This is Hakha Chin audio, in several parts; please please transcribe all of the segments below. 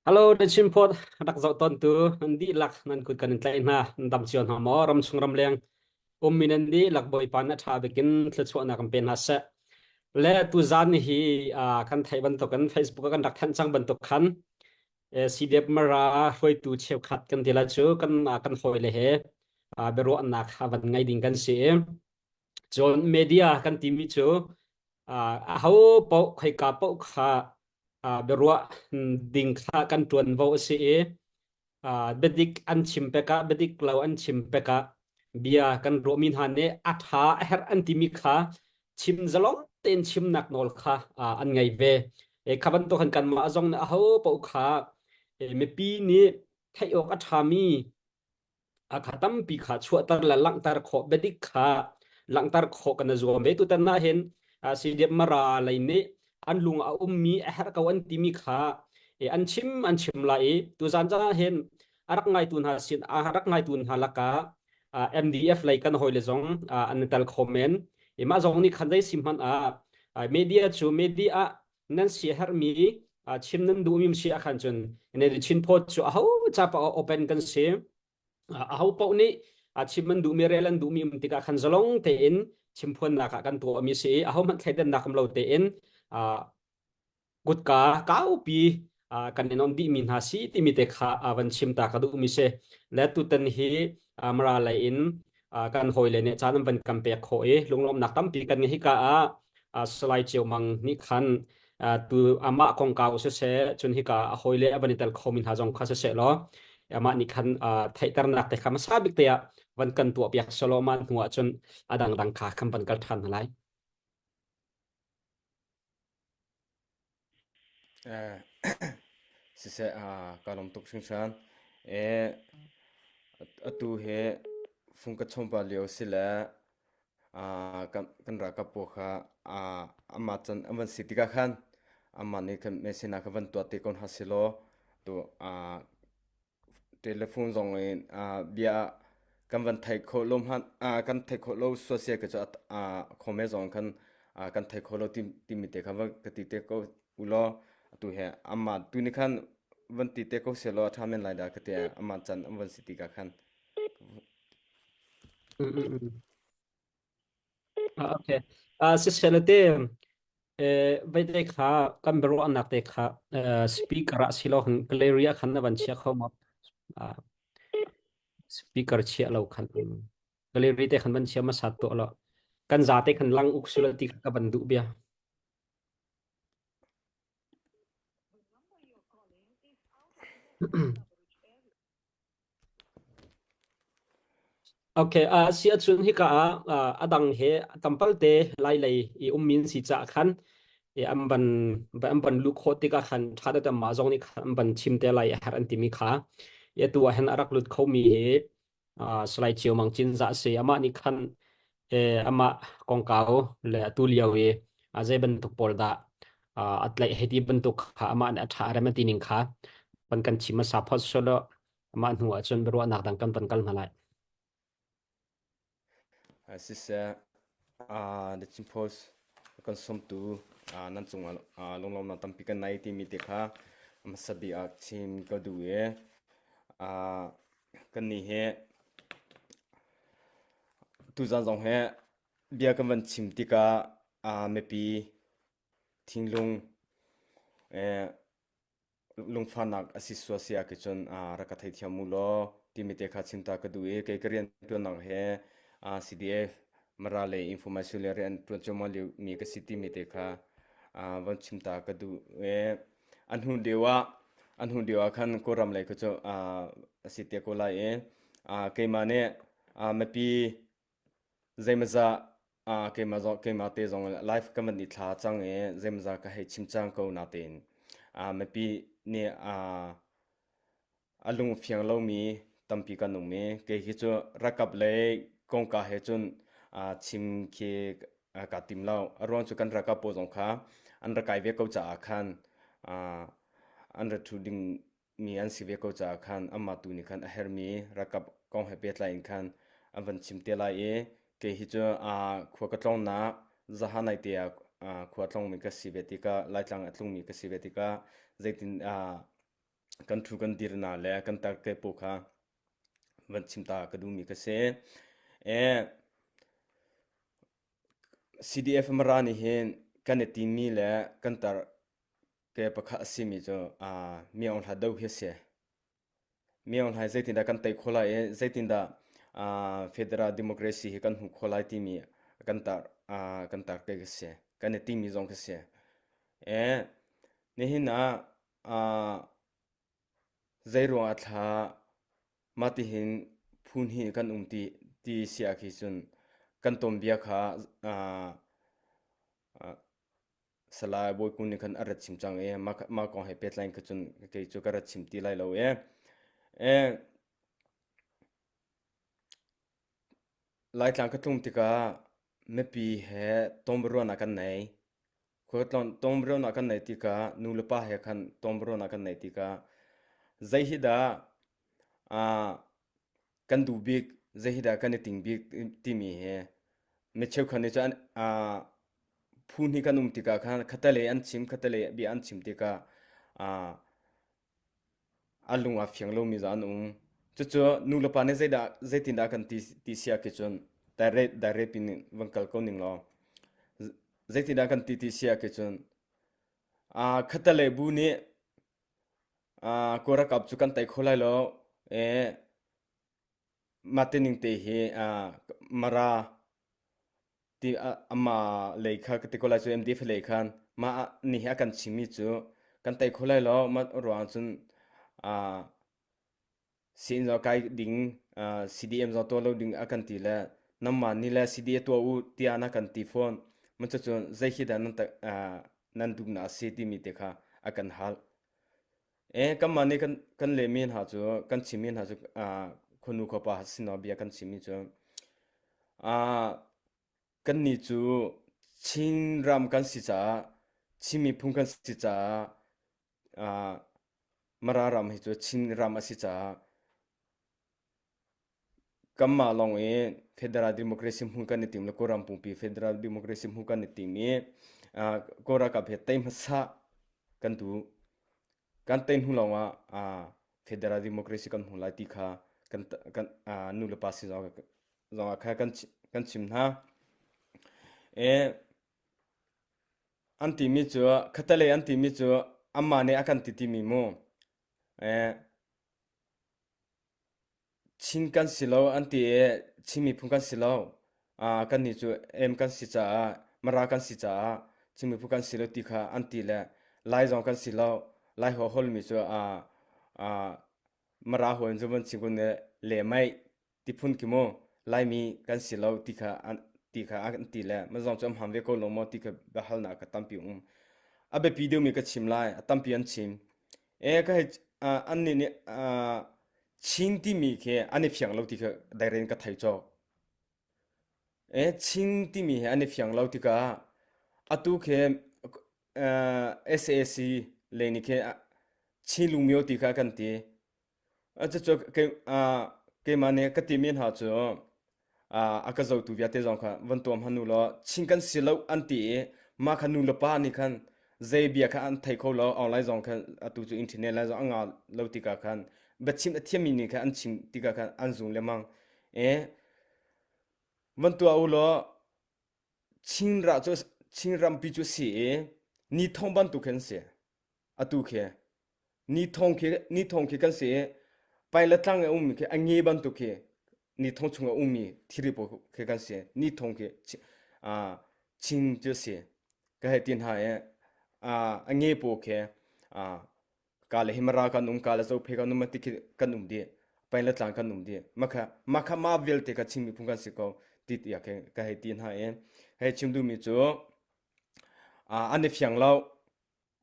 Hello, na chimphawt rak zoh tawntu nan dihlak nan kut kan in tlaih hna. Nan dam cio hna maw? Ramchung ramleng ummi nan dihlak Bawipa na ṭha bikin thluachuahnak kan pe hna seh. Le tuzan hi kan theih bantukin Facebook ah kan rak thanh cang bantuk khan CDF Mara hruaitu cheukhat kan ti lai cu kan kan hawile he biaruahnak a van ngei ding kan si i cun media kan timi cu aho paoh khoika paoh kha biaruah ding kha kan ṭuanvo a si i biadik an chim pekah biadik lo an chim pekah bia kan ruahmi hna nih a ṭha a herh an timi kha chim zalong tein chimnak nawl kha an ngei ve. Kha bantuk han kanmah zong nih aho paoh kha mipi nih theih awk a ṭhami a kha tampi kha chuahter le langhter khawh biadik kha langhter khawh kan i zuam ve tutan ah hin CDF Mara lei nih an lung a ummi a herh ko an timi kha an chim an chim lai i tuzan cang ah hin a rak ngaitu hna sin a rak ngaitu hna lakah MDF lei kan hawile zong an i tel kho men i mah zong nih khan zei si hmanh ah media cu media ah nan si herhmi chim nan duhmi si ah khan cun ne Chin Post cu aho ca paoh open kan si aho paoh nih chim an duhmi rel an duhmi um tikah khan zalong tein chimphuannak ah kan tuahmi si i aho hmanh thleidannak um lo tein kutka kaupi kan in on dihmi hna si timi te kha van chim ta ka duhmi si le tutan hi Mara lei in kan hawile nih caan an van kan pek khawh i lunglawmhnak tampi kan ngei hika ah Salai Ceu Mang nih khan tu amah kongkau siseh cun hika a hawile a van i tel khomi hna zong kha siseh law amah nih khan theihternak te kha hmasa bik te ah van kan tuah piak selaw mah hnu ah cun a dangdang kha kan van kal ṭhan hna lai. Siseh kaa lawm tuk hringhran. Atu hi fung ka chawm pah lio si le kan ralkap pawl kha amah can an van si tikah khan amah nih khan message kha van tuah te ko hna sehlaw tu Telephone zong in bia kan van theih khawh lo hmanh kan theih khawh lo sualsial ka cu khawme zong khan kan thei kho lo timi te kha van ka ti te ko u law atu he amah tu nih khan van ti te ko seh law a ṭha men lai dah ka ti amah can an van si ti ka khan. Okay. Siseh Veite kha kan biaruahnak te kha speaker ah si lo khan gallery ah khan na van chia kho maw? Speaker chia lo khan gallery te khan van chia hmasa tuah law kan zate khan lang uk sila ti kha ka van duh bia. Okay, uh, si ahcun hika ah uh, a dang he tampal te lai lei i ummi an si caah khan i an van an van luh khawh tikah khan ṭha deuh te mah zong nih khan an van chim te lai a herh an timi kha i atu ah hin a rak lut khomi hi uh, Salai Cio Mang Cinzah a si. Amah nih khan eh, amah kongkau le atu lio i uh, zei bantuk pawl dah uh, a tlaih hei ti bantuk kha amah nih a ṭha a rem a ti ning kha van kan chim hmasa phot selaw Mah hnu ah cun biaruahnak dang kan van kal hna lai. Siseh, The Chin Post kan sawmtu nan cungah lunglawmhnak tampi kan nei timi te kha hmasa bik ah chim ka duh i kannih hi tuzan zong hi bia kan van chim tikah mipi thinlung lungfahnak a si sual si ah cun rak ka theithiam u law timi te kha chim ta ka duh i kei ka rian ṭuannak he CDF Mara lei information le rian ṭuan cuahmah lio mi ka si timi te kha von chim ta ka duh i a hnu deuh ah a hnu deuh ah khan Kawlram lei kha cu a si te ko lai i keimah nih mipi Zeimawzah keimah zong keimah te zong live ka van i thla cang i zeimawzah ka hei chim cang ko natein mipi nih a lung fiang lomi tampi kan um i kei hi cu ralkap lei kongka he cun chim khi kaa tim lo. A ruang cu kan ralkap pawl zong kha an rak kai ve ko caah khan an ra ṭhu ding mi an si ve ko caah khan amah tu nih khan a herhmi ralkap kong he pehtlai in khan an van chim te lai i kei hi cu khua ka tlongnak zahan ai te ah khua tlongmi ka si ve tikah Laitlang a tlungmi ka si ve tikah zeitin. kan thu kan dir na le kan tar ke po kha van chim ta ka duhmi ka si. E, CDF Mara nih hin kan i timi le kan tar ke pakhat a simi cu uh, mi Aung Hla do hi a si. Mi Aung Hlaing zeitindah kan tei khawh lai i zeitindah uh, federal democracy hi kan hmuh khawh lai timi kan tar uh, kan tar ke ka si. Kan i timi zong ka si. E, nihin ah uh, Zeiruang ah thla mahtihin phu hnih kan um ti ti si ah khi cun kan tuanbia kha uh, uh, Salai Bawi Kun nih khan a rat chim cang i mah, mah kong he pehtlai in kha cun kei cu ka rat chim ti lai lo i. E, Laitlang ka tlung tikah mipi he tonbiaruahnak kan nei. Khualtlawn tonbiaruahnak kan neih tikah nu le pa he khan tonbiaruahnak kan neih tikah zei hi dah aa kan duh bik, zei hi dah kan i ting bik timi hi mi cheukhat nih cun aa phu hnih kan um tikah khan khatalei an chim, khatalei bia an chim tikah aa a lung aa fiang lomi zong an um. Cucu nu le pa nih zeidah zeitindah kan ti ti si ah cun direct direct in van kal ko ning law zeitindah kan ti ti si ah cun aa khatalei bu nih aa Kawl ralkap cu kan tei kho lai lo ee mah tining te hi aa Mara ti ama lei kha ka ti ko lai cu MDF lei khan mah nih hi a kan chimmi cu kan tei kho lai lo mah ruang cun aa sin zo kai ding CDM zo tuah lo ding a kan ti le namma ni le CDA tuah u tiah na kan ti fawn mun cu cun zei hi dah nan nan duh na si timi te kha a kan hal e kanmah nih kan kan lehmi hna cu kan chimmi hna cu khuanu khuapa sinah bia kan chimmi cu Kannih cu Chinram kan si caah Chin miphun kan si caah uh, Mara ram hi cu Chinram a si caah kanmah lawng i Federal Democracy hmu kan i tim le Kawlram pumpi Federal Democracy hmu kan i tim i uh, Kawl ralkap he tei hmasa kan duh. Kan tei hnu lawng ah uh, Federal Democracy kan hmu lai ti kha kan kan uh, nu le pa sin zong zongah kha kan kan chim hna. E an timi cu khatalei an timi cu amah nih a kan ti timi mu. E Chin kan si lo an ti i Chin miphun kan si lo. Ah kannih cu em kan si caah Mara kan si caah Chin miphun kan si lo ti kha an ti le Lai zong kan si lo. Lai ho holmi cu ah ah Mara hawi in cu van chim kun le mei tiphun khi mu Laimi kan si lo ti kha an ti kha an ti le ma zong cu an hman ve ko lo maw ti kha biahalnak ka tampi um. A biapi deuhmi ka chim lai, a tampi an chim. E ka hei annih nih Chin timi khi an i fiang lo ti kha dairen ka thei cawk. E Chin timi he an i fiang lo tikah atu khi SAC lei nih khi Chin lungmio ti kha kan ti. Cucu keimah nih ka timi hna cu a ka zotu vialte zong kha van tuam han u law Chin kan si lo an ti i mah kha nu le pa nih khan zei bia kha an thei kho lo online zong khan atu cu internet lai zong a ngah lo tikah khan biachim a thiammi nih khan an chim tikah khan an zung lengmang e van tuah u law Chin ra cu Chin rampi cu si i ni thong bantuk khin si atu khi ni thong khi ni thong khi kan si i pai le tlang i a ummi khi a nge bantuk khi ni thong chung a ummi thiri pawl khi kan si ni thong khi chin cu si ka hei ti hna i a nge pawl khi ka le himara kan um ka le zophe kan um ti khi kan um dih pai le tlang kan um dih makha makha ma vialte ka Chin miphun kan si ko ti tiah ka hei ti hna i hei chim duhmi cu an i fiang lo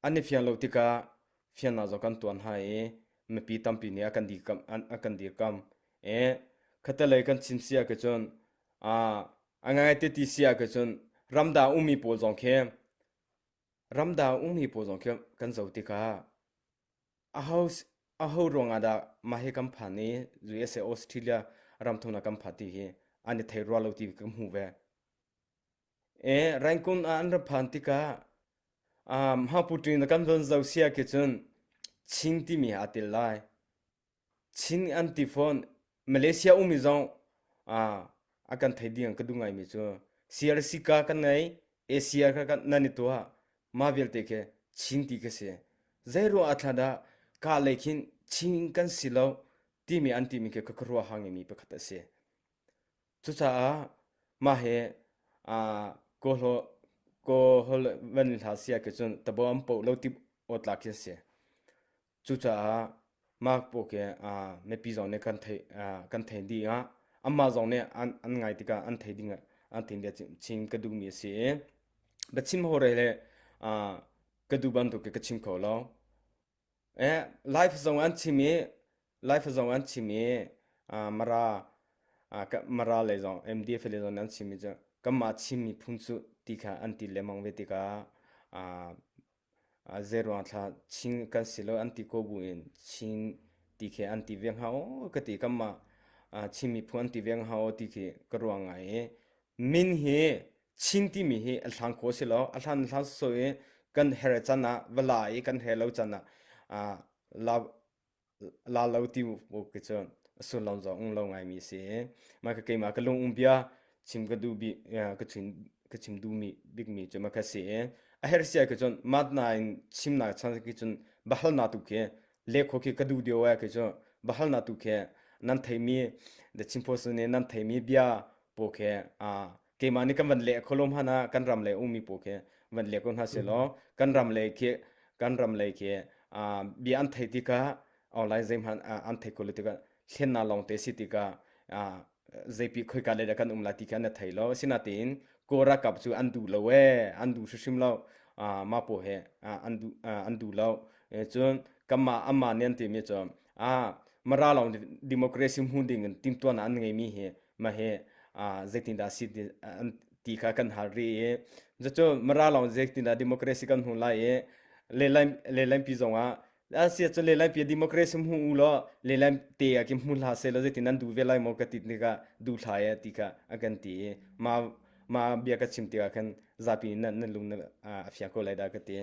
An i fian lo tikah fiannak zong kan tuan hna i mipi tampi nih a kan dirkamh a kan dirkamh. E khatalei kan chim si ah cun a ngai te ti si ah cun ramdang ummi pawl zong khi ramdang ummi pawl zong khi kan zoh tikah aho aho ruangah dah mah hi kan phan i USA Australia ram thumnak kan phan ti hi an i thei rua lo ti kan hmuh ve. E Rangoon ah an ra phan tikah um, Putin kan von zo sia khi cun. Chin timi aa tel lai. Chin an ti fawn. Malaysia ummi zong a kan thei ding ka duh ngaimi cu CRC ka kan ngei, Asia ka kan nan i tuah. Mah vialte khi Chin ti khi si. Zei ruang ah thla dah ka lei khin Chin kan si lo timi an timi khi ka khuaruah ha ngeimi pakhat a si. Cucaah mah hi Kawl van hla si ah cun tabo an poh lo ti awtlak khi a si. Cucaah mah pawl khi mipi zong nih kan theih kan theih dih ah anmah zong nih an ngai tikah an theih ding an theih ding chim ka duhmi a si i biachim hawrel le ka duh bantuk ka chim kho lo. Life zong an chim i life zong an chim i Mara Mara lei zong MDF lei zong an chim i cu kanmah Chin miphun cu ti kha an ti lengmang ve tikah zeiruang thla Chin kan si lo an ti ko buin Chin ti khi an ti ve hnga aw ka ti kanmah Chin miphun an ti ve hnga aw ti khi ka ruang ngai i min hi Chin timi hi a hlang kho si lo. A hlan hlan so i kan her can ah va la i kan her lo can ah la la lo ti bu ki cu a sullam zong um lo ngaimi si i mah ka keimah ka lung um bia chim ka duh bi ka chim ka chim duhmi bikmi cu mah kha si i a her sia khi cun mat nain chimnak chan khi cun bahalnak tu khi lekho khi ka duh deuh eh khi cu bahalnak tu khi nan theimi the Chin Post nih nan theimi bia pawl khi keimah nih kan van leh kho lo hmanh ah kan ram le ummi pawl khi van leh ko hna seh law kan ram lei khi kan ram lei khi bia an theih tikah online zeihmanh an theih ko lo tikah thlennak lawng te si tikah zeipi khoika lei dah kan um lai ti kha na thei lo asinain Kawl ralkap cu an duh lo ee an duh hrimhrim lo mah pawl he an duh an duh lo cun kanmah amah nih an timi cu Mara lawng democracy hmu ding in timhtuahnak an ngeimi hi mah hi zeitindah si an ti kha kan hal rih i cucu Mara lawng zeitindah democracy kan hmu lai i lehlampi zong ah Asia cu lehlampi democracy hmu u law lehlam te ah khin hmu hlah seh law zeitin nan duh ve lai maw ka ti tikah duh hlah e ti kha a kan ti i mah mah bia ka chim tikah khan zapi nan nan lung a fiang ko lai dah ka ti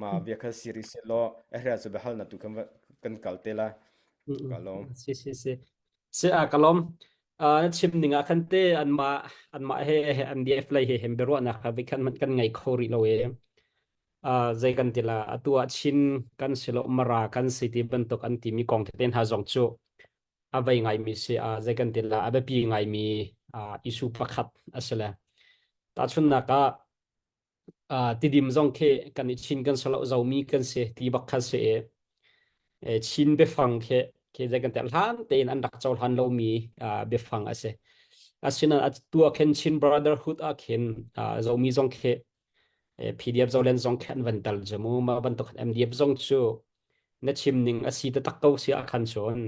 mah bia kha siri seh law a hria cu biahalnak tu khan kan kal te la ka lawm Si si si. Si a ka lawm. Na chim ning ah khan te anmah anmah he MDF lei he hem biaruahnak kha vikhan man kan ngei kho rih lo e. Zei kan ti la atu ah Chin kan si lo Mara kan si ti bantuk an timi kong tete hna zong cu a vei ngaimi si zei kan ti la a biapi ngaimi issue pakhat a si le tahchunhnak ah tidim zong khi kan i Chin kan si lo Zomi kan si ti bak kha si i Chin biafang khi khi zei kan ti hlan tein an rak cohlan lomi biafang a si. Asinain atu ah khin Chin Brotherhood ah khin Zomi zong khi PDF Zoland zong khi an van tal cu mu mah bantuk MDF zong cu na chim ning a si taktak ko si ah khan cun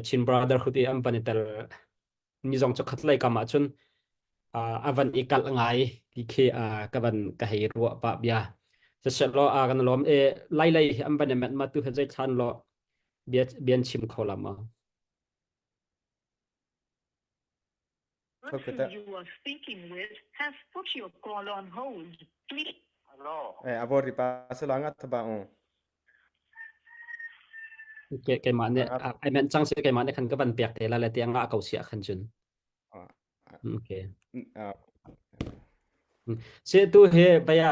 Chin Brotherhood i an van i tel mi zong cu khat lei kam ah cun a van i kalh ngai ti khi ka van ka hei ruah pah bia siseh law a kan lawm e lai lei hi an van i met ma tu he zei thlan law bia bian chim kho la ma A vor ripa sala nga thaba ung. Ke keimah nih ai men cang si keimah nih khan ka van pek te la le tiang nga ko sia khan cun. Okay. Se tu he baya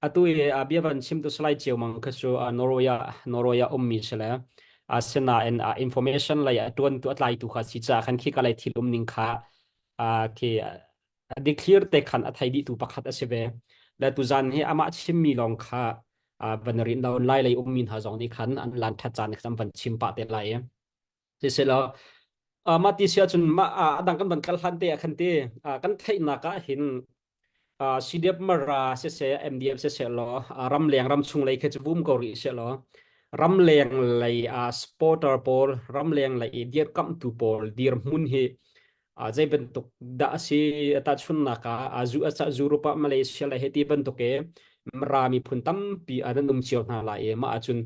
atu i a bia van chim tu salai chiu mang kha cu Norway Norway ummi si le asinain information lei a tuan tu a tlai tu kha si ca khan khi ka lei thil um ning kha khi dikthlir te khan a thei dih tu pakhat a si ve le tuzan hi amah chimmi lawng kha van rin lo lai lei ummi hna zong nih khan an lan that caan khan van chim pah te lai siselaw mah ti si ahcun mah a dang kan van kal hlan te ah khan ti kan theihnak ah hin CDF Mara siseh MDF siseh law ramleng ramchung lei khi cu vum ko rih seh law ramleng lei supporter pawl ramleng lei i dirkamhtu pawl dirhmun hi zei bantuk dah a si tahchunhnak ah zu Europe ah Malaysia le hiti bantuk i Mara miphun tampi an um cio hna lai i mah ahcun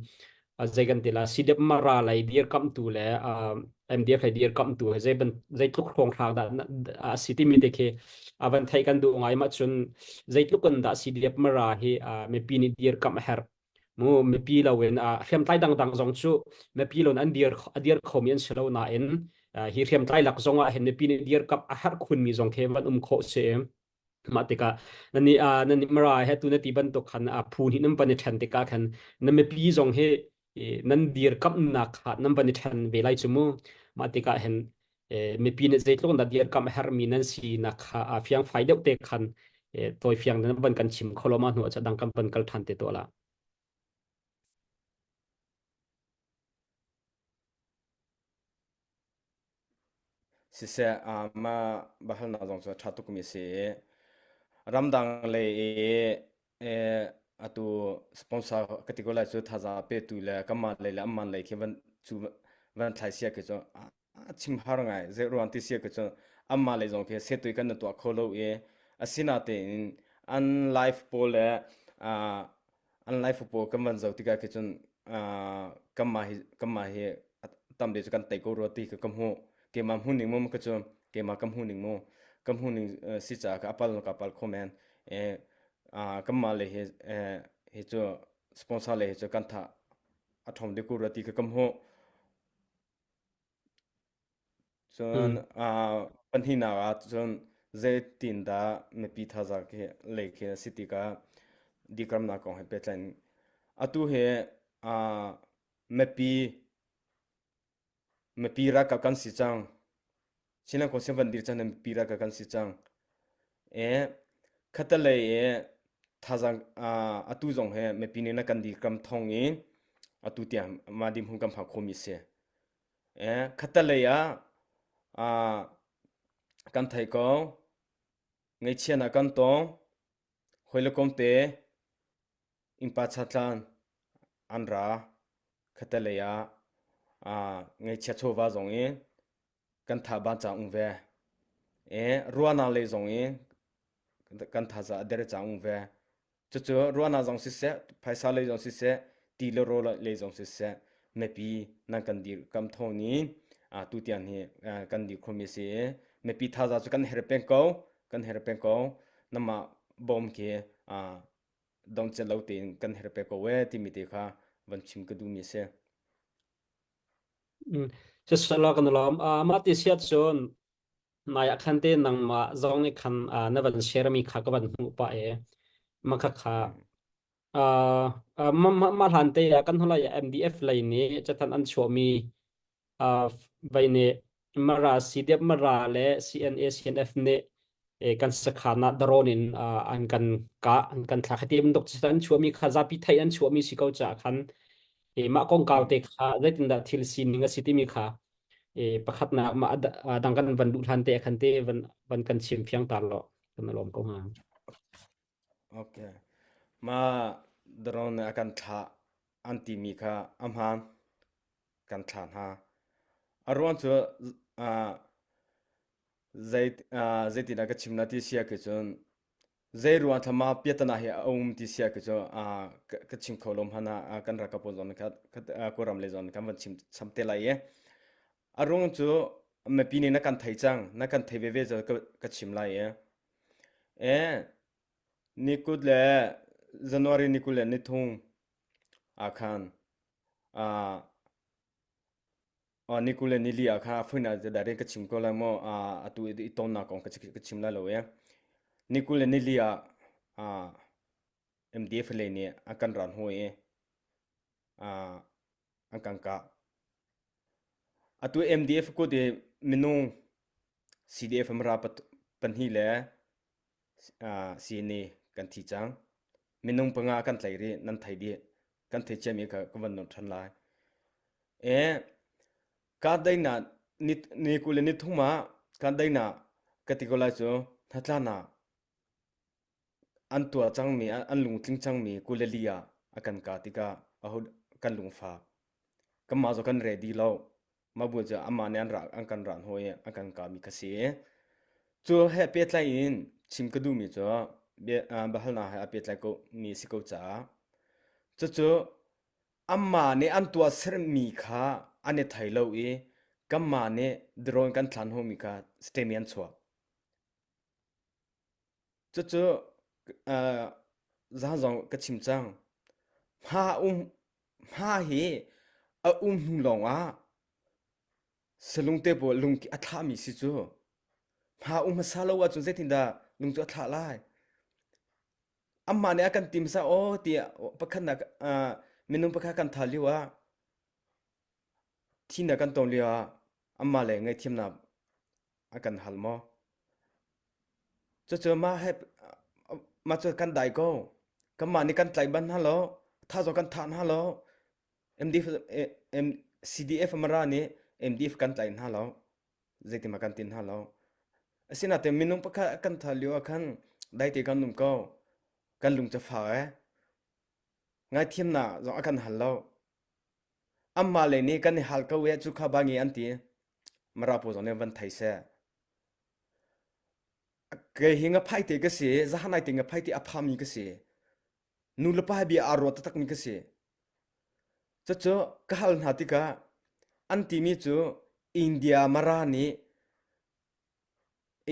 zei kan ti la CDF Mara lei dirkamhtu le MDF lei dirkamhtu he zei ban zeitluk hrawnghrang dah a si timi te khi a van theih kan duh ngai mah cun zeitluk in dah CDF Mara hi mipi nih dirkamh a herh. Mu mipi loin hriamtlai dangdang zong cu mipi loin an dir a dir khomi an si lo nain hi hriamtlai lak zong ah hin mipi nih dirkamh a herh khunmi zong khi van um khawh si. Mah tikah nan nih nan nih Mara he tu na ti bantuk khan a phu hnih nan van i ṭhen tikah khan na mipi zong hi nan dirkamhnak kha nan van i ṭhen ve lai cu mu. Mah tikah hin mipi nih zeitluk in dah dirkamh a herhmi nan sinak kha a fiangfai deuh te khan tawifiang nan van kan chim kho lo ma hnu ah dang kan van kal ṭhan te tuah la. Siseh, mah biahalnak zong cu a ṭha tukmi a si i ramdang lei i atu sponsor ka ti ko lai cu thazaang a petu le kanmah lei le anmah lei khi van cu van thlai sia khi cu a chim har ngai. Zei ruang ti sia khi cu anmah lei zong khi setui kan na tuah kho lo i asinatein an life pawl le an life pawl kan van zoh tikah khi cun kanmah hi kanmah hi tam deuh cu kan tei ko rua ti kha ka hmuh. Keimah hmuh ning mu ka cu keimah ka hmuh ning mu ka hmuh ning si caah ka apal ka apal kho men. Kanmah le hi hi cu sponsor le hi cu kan tha a ṭhawng deuh ko rua ti kha ka hmuh. Cun pahnihnak ah cun zeitindah mipi thazaang khi lei khi a si tikah dikramnak kong he pehtlai in atu hi mipi mipi ralkap kan si cang. Chinland Council van dir cang mipi ralkap kan si cang. E khatalei i thazaang atu zong hi mipi nih na kan dirkam thawng in atu tiang mah dirhmun kan phak khomi si. Khattelei ah kan thei ko. Ngaihchiatnak kan tong. Hawi le kom te innpa chatlan an ra. Khattelei ah ngaihchia chawva zong in kan tha ban cang um ve. Ruahnak lei zong in kan thaza a der cang um ve. Cucu ruahnak zong siseh, phaisa lei zong siseh, ti le rawl lei zong siseh, mipi nan kan dirkam thawng in tutiang hi kan dir khomi a si i mipi thazaang cu kan herh peng ko, kan herh peng ko. Namah bawm khi dongcel lo tein kan herh peng ko ee timi te kha van chim ka duhmi a si. Siseh kan lawm. Mah ti siat cun Nai ah khan te nangmah zong nih khan uh, na van share mi kha ka van hmuh pah i ma kha kha uh, uh, ma, ma, ma hlan te ah kan holai MDF lei nih catan an chuah mi uh, vai nih Mara CDF Mara le CNA CNF nih eh, kan sakhan ah drone in uh, an kan ka an kan thla khati bantuk an chuah mi kha zapi thei an chuah mi si ko cha khan e mah kongkau te kha zeitindah thil sining a si timi kha e pakhatnak mah dang kan van duh hlan te khan te van van kan chim fiang tar lo kan lawm ko hnga. Okay. Ma drone a kan thlah an timi kha a hmaan kan thlah hna. A ruang cu uh, zei uh, zeitindah ka chim na ti sia ke cun zei ruang thlama piatana hi a um ti sia ke cu ka chim kho lo hmana kan ralkap pawl zong kha kawlram le zong kan van chim cham te lai i a ruang cu mipi nih na kan thei cang na kan thei veve cu ka chim lai i e ni kut le January ni kul le ni thung ah khan Ni kul le nili ah khan a phun ah direct ka chim ko lai maw atu i tonnak kong ka chim lai lo e. Ni kul le nili ah MDF lei nih an kan ran hawi i an kan kah. Atu MDF kut i minung CDF Mara pahnih le CNA kan thi cang. Minung panga kan tlaih rih nan thei dih. Kan thei ciami kha ka van nawn ṭhan lai. E kahdaihnak ni, ni kul le ni thum ah kahdaihnak ka ti ko lai cu hnatlanak an tuah cangmi an lungtling cangmi 20 le li ah a kan kah tikah aho kan lungfak. Kanmah cu kan ready lo. Mah bu cu amah nih an ra an kan rah hnu i an kan kahmi kha si. Cu he pehtlai in chim ka duhmi cu bia biahalnak he a pehtlai ko mi si ko caah cucu amah nih an tuahsermi kha an i thei lo i kanmah nih drone kan thlan hnawhmi kha stem an chuak. Cucu uh, zan zong ka chim cang. Hma um hma hi a um hnu lawngah salung te pawl lung a thlahmi si cu. Hma um hmasa lo ahcun zeitindah lung cu a thlah lai? Amah nih a kan tim sa aw tiah pakhatnak minung pakhat kan thah lio ah thihnak kan ton lio ah amah le ngaihthiamnak a kan hal maw? Cucu mah he mah cu kan dai ko. Kanmah nih kan tlaih ban hna lo, tha zong kan thah hna lo. MDF, M, CDF Mara nih MDF kan tlaih hna lo. Zeitin kan tin hna lo. Asinain minung pakhat kan thah lio ah khan daite kan um ko. Kan lung cu fak eh. Ngaithiamnak zong a kan hal lo. Amah le nih kan i hal ko eh cu kha bangi an ti. Mara pawl zong nih van thei seh. Kei hi ngaphai te ka si, zahanai te ngaphai te a phami ka si. Nu le pa bia aa ruat taktakmi ka si. Cucu ka hal hna tikah an timi cu India Mara nih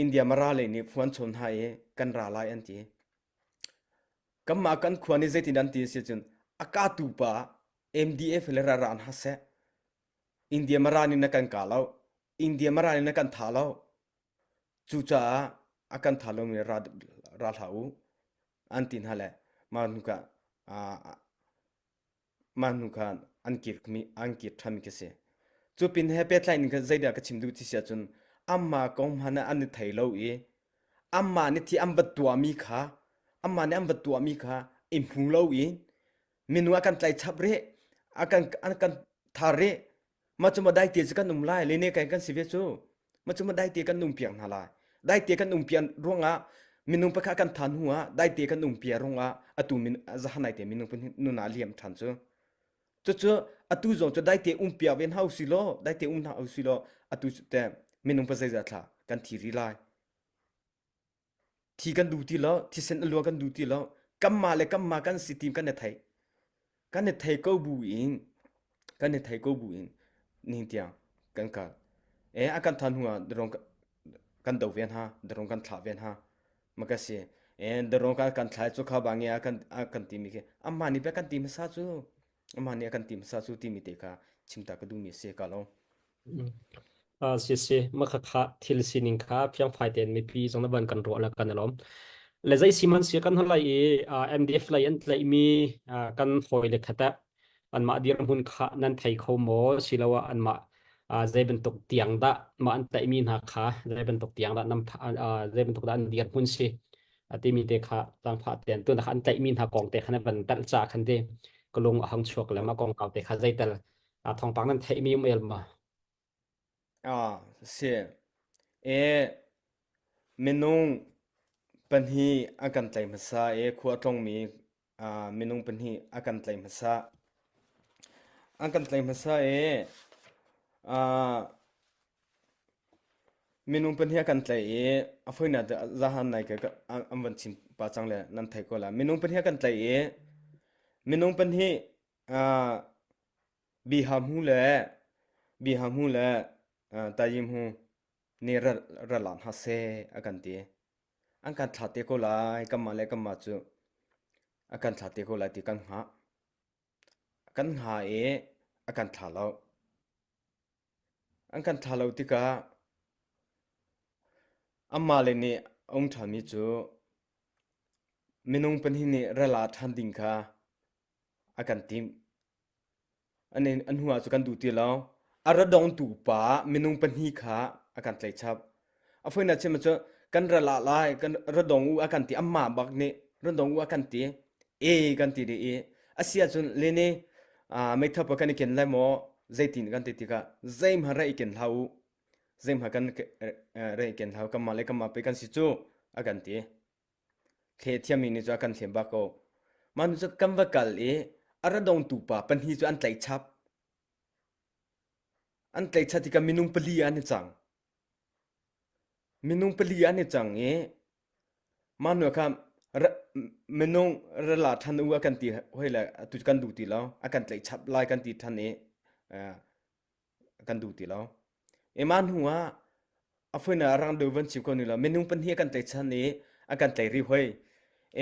India Mara lei nih phu an chawn hna i kan ra lai an ti. Kanmah kan khua nih zeitin an ti si cun a katu pa MDF le ra ra hna seh. India Mara nih na kan ka lo. India Mara nih na kan tha lo. Cucaah a kan tha lomi ra, ra hlah u an ti hna le mah hnu kha mah hnu kha an kir mi an kir ṭhanmi khi si. Cu pin he pehtlai in zeidah ka chim duh ti si ahcun amah kong hmanh ah an i thei lo i amah nih thi an va tuahmi kha amah nih an va tuahmi kha i hmu lo in minung a kan tlai chap rih a kan an kan thar rih Mah cu ma daite cu kan um lai le ne kai kan si ve cu. Mah cu ma daite kan um piak hna lai. Daite kan um piak ruangah minung pakhat kan than hnu ah daite kan um piak ruangah atu min zahanai te minung pahnih nun ah liam than cu. Cucu atu zong cu daite um piak ve hna usi law daite um hna usi law atu te minung pa zeizat thla kan thi ri lai. Thi kan duh ti lo, thisen a lua kan duh ti lo. Kanmah le kanmah kan si tim kan i thei. Kan i thei ko bu in kan i thei ko bu in nihin tiang kan kal. E a kan than hnu ah drone kan do ve hna, drone kan thlah ve hna. Ma ka si. E drone kan kan thlai cu kha ba nge a kan a kan timi khi amah nih pe kan ti hmasa cu amah nih a kan ti hmasa cu timi te kha chimta ka duhmi a si ka lo. Si si, makhakha thil sining kha fiangfai tein mipi zong na van kan ruah le kan i lawm. Le zei si man si kan holai i MDF lei an tlaihmi kan hawi le khat ah anmah dirhmun kha nan thei kho maw siloah anmah zei bantuk tiang dah mah an tlaihmi hna kha zei bantuk tiang dah nam zei bantuk dah an dirhmun si timi te kha tlangfah tein tun kha an tlaihmi hna kong te kha na van telh ca khan te ka lung a hang chuak le mah kongkau te kha zeitel thawngpang nan theihmi um el ma? Ah, si. E, minung pahnih a kan tlaih hmasa i khua a tlongmi ah, minung pahnih a kan tlaih hmasa. An kan tlaih hmasa i ah, minung pahnih a kan tlaih i a foinak zahan nai ka an van chim pa cang le nan thei ko la. Minung pahnih a kan tlaih i minung pahnih ah, Biha hmu le Biha hmu le Tayim hu nih ra la hna seh a kan ti. An kan thlah te ko lai kanmah le kanmah cu a kan thlah te ko lai ti kan hngah. Kan hngah i a kan thlah lo. An kan thlah lo tikah amah le nih a um ṭhanmi cu minung pahnih nih ra la ṭhan ding kha a kan timh. An an hnu ah cu kan duh ti lo. A ra dongtu pa minung pahnih kha a kan tlaih chap. A foinak chim cu kan ra la lai, kan ra dong u a kan ti. Amah bak nih ra dong u a kan ti. E kan ti dih i a si ahcun lene meithal pa kan i ken lai maw zeitin kan ti tikah zeihmanh ra i ken hlah u. Zeihmanh kan ra i ken hlah u. Kanmah le kanmah pe kan si cu a kan ti. Thle thiammi nih cun a kan thlem bak ko. Mah nu cu kan va kal i a ra dongtu pa pahnih cu an tlaih chap. An tlaih chap tikah minung pali an i cang. Minung pali an i cang i mah nu kha minung ra la ṭhan u a kan ti hoi le atu kan duh ti lo. A kan tlaih chap lai kan ti ṭhan i kan duh ti lo. I mah hnu ah a foin ah rang deuh van chim ko ni lo minung pahnih a kan tlaihchan i a kan tlaih rih hoi.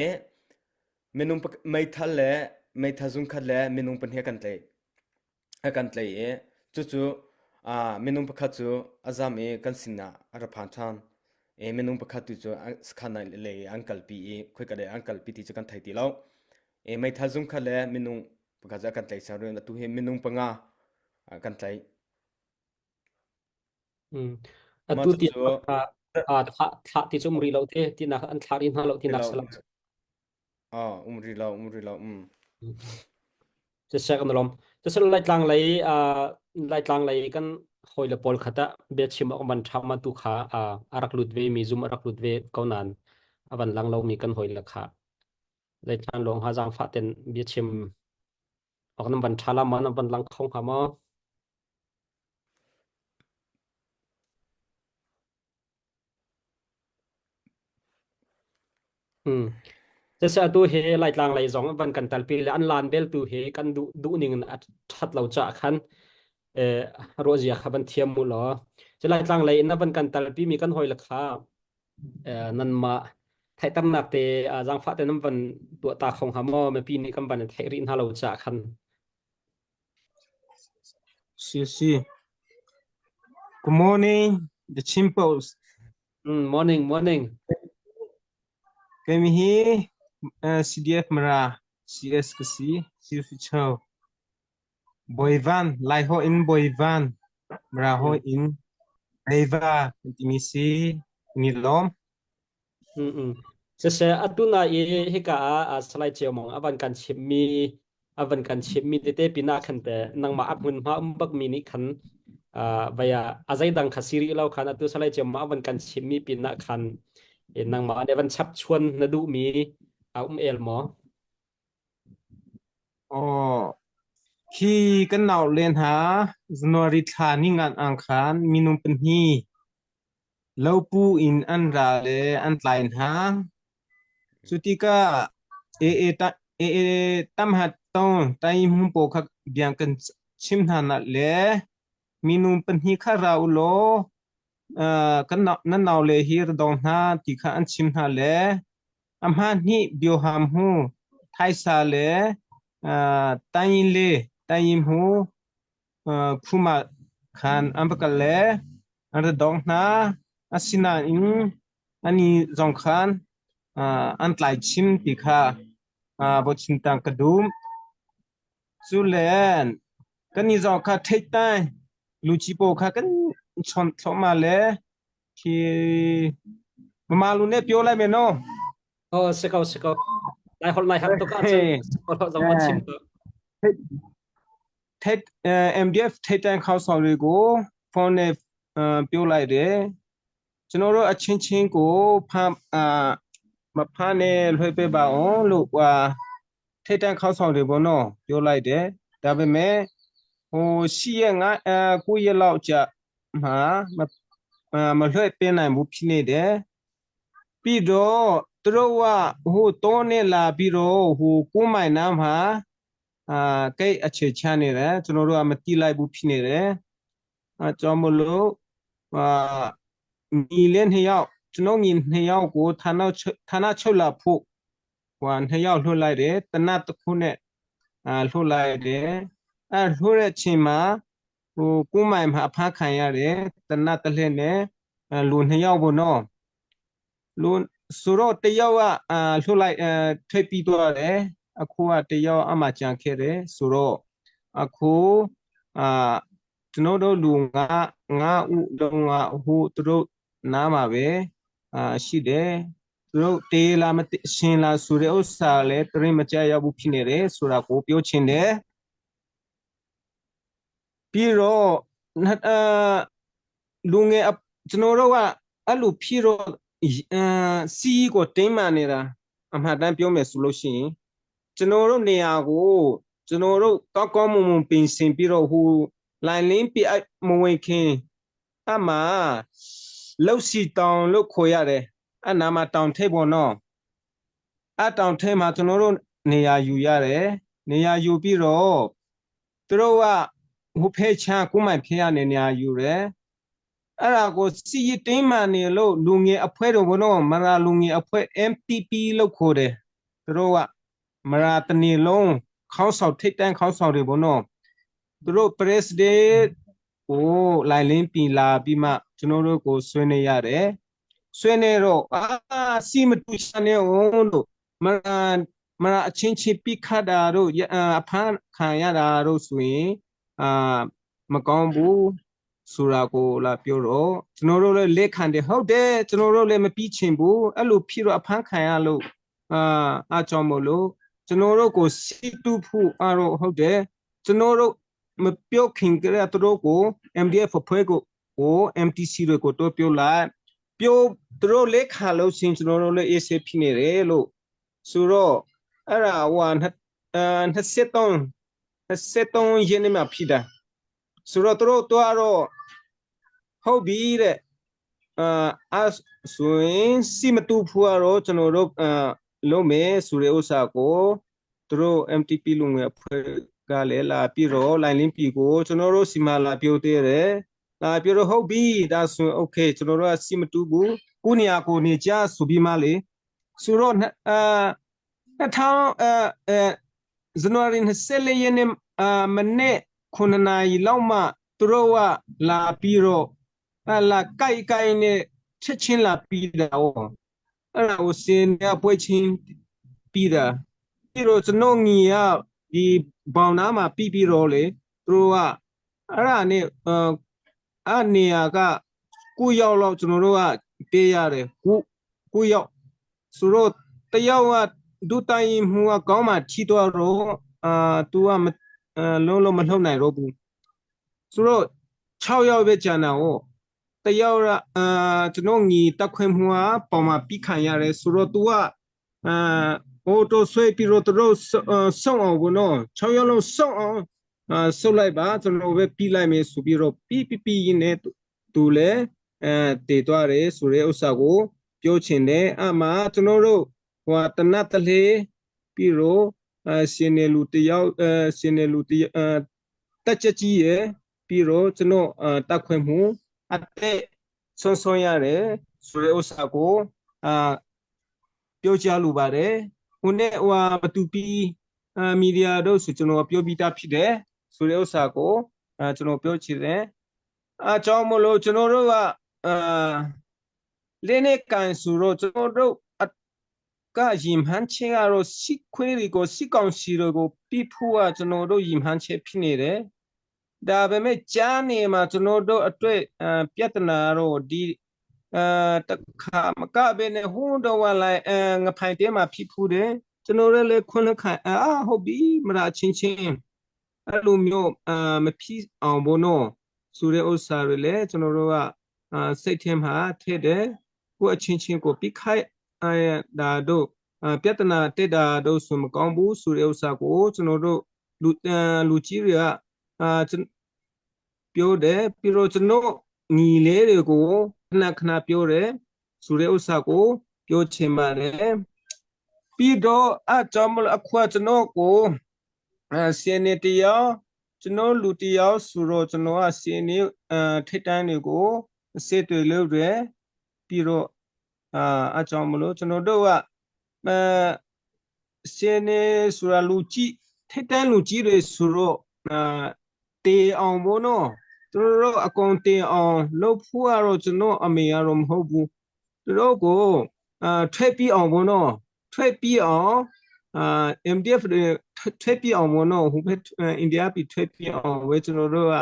I minung meithal le meithal zungkhat le minung pahnih a kan tlaih. A kan tlaih i cucu minung pakhat cu a zam i kan sinah a ra phan ṭhan. I minung pakhat tu cu sakhan ah lei an kalpi i khoika lei an kalpi ti cu kan thei ti lo. I meithal zungkhat le minung pakhat cu a kan tlaih cang. Atu hi minung panga kan tlaih. Mah Atu cucu tiang thlah thlah ti cu um rih lo te tinak an thlah rih hna lo tinak salam. Ah, um rih lo, um rih lo. Um. Siseh kan lawm. Siseh Laitlang lei Laitlang lei kan hawile pawl khat ah biachim awk van ṭha ma tu kha a rak lut ve mi zum a rak lut ve ko nain a van lang lomi kan hawile kha Laitlang lawng ha zaangfah ten biachim awk nan van ṭha la ma nan van lang kho hnga maw? Siseh atu hi Laitlang lei zong van kan talpi le an lan bel tu hi kan duh duh ning in a ṭhat lo caah khan eh, ruahzia kha van thiam mu law. Cu Laitlang lei in a van kan talpi mi kan hawi le kha eh, nanmah theihternak te ah zaangfah te nan van tuah ta kho hnga maw mipi nih kan van in theih rih hna lo caah khan. Si si. Good morning, the Chin Post. Morning, morning. Keimi hi CDF Mara CS ka si, Siu Cho. Bawivan, Laiho in Bawivan, Mara ho in Leiva kan timi si, ni lawm. Siseh atu na i hika ah Salai Ceu Mong a van kan chimmi a van kan chimmi tete pinah khan te nangmah a hmunhma um bakmi nih khan vaya a zeidang kha si rih lo khan atu Salai Ceu Mong a van kan chimmi pinah khan nangmah nih van chap chuan na duhmi a um el maw? Aw, hi kan nau len ha January thla ni ngan ang khan minung pahnih Lopu in an ra le an tlai hna. Cu tikah AA tamhat tong taihmung pawl kha bia kan chim hna nak le minung pahnih kha ra u law kan nan naule hi ra dong hna ti kha an chim hna le a hma hnih bioham hu thaisa le tayin le tayin hu phuma khan an va kal le an ra dong hna. Asinain ani zong khan an tlai chim ti kha bochin tang ka dum. Cu le kan i zong kha theitai luci paw kha kan chon thluahmah le khi mamalu ne pio lai men o. Oh, si ko si ko. Lai holh lai har tuk ahcun holh zong van chim ko. ထိတ် MDF ထိတ်တန့်ခေါက်ဆောင်တွေကိုဖုန်းနဲ့ပြောလိုက်တယ်ကျွန်တော်တို့အချင်းချင်းကိုဖမ်းအာမဖမ်းနဲ့လွှဲပေးပါအောင်လို့ဟာထိတ်တန့်ခေါက်ဆောင်တွေပေါ့နော်ပြောလိုက်တယ်ဒါပေမဲ့ဟိုရှိရငါအဲကိုရက်လောက်ကြာမှာမမလွှဲပေးနိုင်ဘူးဖြစ်နေတယ်ပြီးတော့သူတို့ကဟိုတောနဲ့လာပြီးတော့ဟိုကိုမိုင်နားမှာ အာကိတ်အခြေချနေတယ်ကျွန်တော်တို့ကမတိလိုက်ဘူးဖြစ်နေတယ်အဲကြောင့်မလို့အာညီလေးနှစ်ယောက်ကျွန်တော်ညီနှစ်ယောက်ကိုဌာနဌာနချုပ်လာဖို့ဟိုနှစ်ယောက်လွှတ်လိုက်တယ်တနတ်တစ်ခုနဲ့အာလွှတ်လိုက်တယ်အဲလွှတ်တဲ့အချိန်မှာဟိုကိုမိုင်မှာအဖမ်းခံရတယ်တနတ်တစ်လှည့်နဲ့လူနှစ်ယောက်ပေါ့နော် လူဆိုတော့တယောက်ကအာလွှတ်လိုက်အဲထိပ်ပြီးသွားတယ်အခုကတယောက်အမှကြံခဲ့တယ်ဆိုတော့အခုအာကျွန်တော်တို့လူငါငါဥလုံးကဟိုသူတို့နားမှာပဲအာရှိတယ်သူတို့တေးလာမရှင်လာဆိုတဲ့ဥစ္စာလည်းတရင်မကြရဘူးဖြစ်နေတယ်ဆိုတာကိုပြောချင်တယ်ပြီးတော့အာလူငယ်ကျွန်တော်တို့ကအဲ့လိုဖြစ်တော့အာစီးကိုတင်းမာနေတာအမှန်တမ်းပြောမယ်ဆိုလို့ရှိရင်ကျွန်တော်တို့နေရာကိုကျွန်တော်တို့ကောက်ကောင်းမွန်မွန်ပြင်ဆင်ပြီးတော့ဟိုလိုင်လင်းပြမဝင်ခင်အမှလှုပ်စီတောင်လို့ခေါ်ရတယ်အနာမှာတောင်ထိပ်ပေါ်နော်အတောင်ထိပ်မှာကျွန်တော်တို့နေရာယူရတယ်နေရာယူပြီးတော့သူတို့ကဟိုဖဲချမ်းကိုမိုင်ဖဲရနေနေရာယူတယ်အဲ့ဒါကိုစီရင်တင်းမာနေလို့လူငယ်အဖွဲ့တို့ဘလို့မရာလူငယ်အဖွဲ့ MTP လို့ခေါ်တယ်သူတို့ကမရာတနေလုံး ခေါင်းဆောင်ထိတ်တန်းခေါင်းဆောင်တွေပေါ့နော်သူတို့ president ကိုလိုင်လင်းပြီလာပြီးမှကျွန်တော်တို့ကိုဆွေးနွေးရတယ်ဆွေးနွေးတော့အာစီမတူချနေအောင်လို့မရာမရာအချင်းချင်းပိခတ်တာတို့အဖမ်းခံရတာတို့ဆိုရင်အာမကောင်းဘူးဆိုတာကိုလာပြောတော့ကျွန်တော်တို့လည်းလက်ခံတယ်ဟုတ်တယ်ကျွန်တော်တို့လည်းမပြီးချင်ဘူးအဲ့လိုဖြစ်တော့အဖမ်းခံရလို့အာအကြောင်းမို့လို့ကျွန်တော်တို့ကိုစီတူဖို့အားတော့ဟုတ်တယ်ကျွန်တော်တို့မပြောခင်ကလေးတို့ကို MDF ဖွဲ့ကိုကို MTC တွေကိုတို့ပြောလိုက်ပြောသူတို့လက်ခံလို့ရှင်ကျွန်တော်တို့လည်း AC ဖြစ်နေတယ်လို့ဆိုတော့အဲ့ဒါဟိုဟာ23 23ရက်နေ့မှာဖြစ်တာဆိုတော့သူတို့တော့ဟုတ်ပြီတဲ့အာအဆိုရင်စီမတူဖူကတော့ကျွန်တော်တို့အာလုံးမယ်ဆိုတဲ့ဥစ္စာကိုသူတို့ MTP လူငယ်အဖွဲ့ကလည်းလာပြီးတော့လိုင်းလင်းပြီကိုကျွန်တော်တို့စီမလာပြောသေးတယ်လာပြောတော့ဟုတ်ပြီဒါဆိုရင် okay ကျွန်တော်တို့ကစီမတူဘူးကိုနေရာကိုနေကြဆိုပြီးမှလေဆိုတော့အာ2000အဲအဲဇန်နဝါရီ24ရက်နေ့အာမနေ့9နာရီလောက်မှသူတို့ကလာပြီးတော့အလာကြိုက်ကြိုက်နဲ့ချက်ချင်းလာပြီးတာ哦အဲ့ဒါကိုစင်ရပွဲချင်းပြီးတာပြီးတော့ကျွန်တော်ညီကဒီဘောင်နာမှာပြီးပြီးတော့လေသူတို့ကအဲ့ဒါနဲ့အာအနေရာကကိုရောက်တော့ကျွန်တော်တို့ကပေးရတယ်ကိုကိုရောက်ဆိုတော့တယောက်ကဒုတိုင်မှုကကောင်းမှထီတော့တော့အာ तू ကမလုံးလုံးမလှုပ်နိုင်တော့ဘူးဆိုတော့6ယောက်ပဲကျန်တာဟောတယောက်ကအာကျွန်တော်ညီတက်ခွင့်မှုကပေါ်မှာပြီးခံရတယ်ဆိုတော့ तू ကအာဟိုတော့ဆွဲပြီးတော့သူတို့ဆုံးအောင်ဘနော်6ယောက်လုံးဆုံးအောင်အာဆုတ်လိုက်ပါကျွန်တော်ပဲပြီးလိုက်မယ်ဆိုပြီးတော့ပြီးပြီးပြီးရင်းနဲ့သူလည်းအဲတည်သွားတယ်ဆိုတဲ့ဥစ္စာကိုပြောချင်တယ်အမှကျွန်တော်တို့ဟိုတနတ်တလေပြီးတော့အဲရှင်နေလူတယောက်အဲရှင်နေလူတယောက်အဲတက်ချက်ကြီးရယ်ပြီးတော့ကျွန်တော်တက်ခွင့်မှုအသက်ဆွဆုံးရတယ်ဆိုတဲ့ဥစ္စာကိုအာပြောကြားလိုပါတယ်ဟိုနဲ့ဟိုဟာမတူပီအာမီဒီယာတို့ဆိုကျွန်တော်ပြောပြီးသားဖြစ်တယ်ဆိုတဲ့ဥစ္စာကိုအာကျွန်တော်ပြောချင်တယ်အကြောင်းမလို့ကျွန်တော်တို့ကအာလင်းနေကန်ဆိုတော့ကျွန်တော်တို့ကရင်မှန်းချက်ကတော့စစ်ခွေးတွေကိုစစ်ကောင်စီတွေကိုပြဖို့ကကျွန်တော်တို့ရင်မှန်းချက်ဖြစ်နေတယ်ဒါပေမဲ့ကြားနေမှာကျွန်တော်တို့အတွက်ပြဿနာတော့ဒီအဲတခါမကပဲနဲ့ဟွန်းတော့လိုက်အဲငဖိုင်တဲမှာဖြစ်ဖူးတယ်ကျွန်တော်လည်းခွန်းလက်ခံအာဟုတ်ပြီမရာချင်းချင်းအဲ့လိုမျိုးအာမဖြစ်အောင်ဘောနော်ဆိုတဲ့ဥစ္စာတွေလည်းကျွန်တော်တို့ကအာစိတ်ထဲမှာထည့်တယ်ကိုအချင်းချင်းကိုပြခိုက်အဲဒါတို့ပြဿနာတက်တာတို့ဆိုမကောင်းဘူးဆိုတဲ့ဥစ္စာကိုကျွန်တော်တို့လူလူကြီးတွေကအာပြောတယ်ပြီးတော့ကျွန်တော်ညီလေးတွေကိုခဏခဏပြောတယ်ဆိုတဲ့ဥစ္စာကိုပြောချင်ပါတယ်ပြီးတော့အကြောင်းမလို့အခုကျွန်တော်ကိုအဲစီနေတရားကျွန်တော်လူတရားဆိုတော့ကျွန်တော်ကစီနေအဲထိတ်တန်းတွေကိုအစစ်တွေလုပ်တယ်ပြီးတော့အာအကြောင်းမလို့ကျွန်တော်တို့ကအဲစီနေဆိုတာလူကြီးထိတ်တန်းလူကြီးတွေဆိုတော့အာတေအောင်ဘောနော်သူတို့အကုန်တင်အောင်လုပ်ဖို့ကတော့ကျွန်တော်အမေကတော့မဟုတ်ဘူးသူတို့ကိုအာထွက်ပြီးအောင်ဘောနော်ထွက်ပြီးအောင်အာ MDF တွေထွက်ပြီးအောင်ဘောနော်ဟိုဘက်အိန္ဒိယပြည်ထွက်ပြီးအောင်ဝဲကျွန်တော်တို့က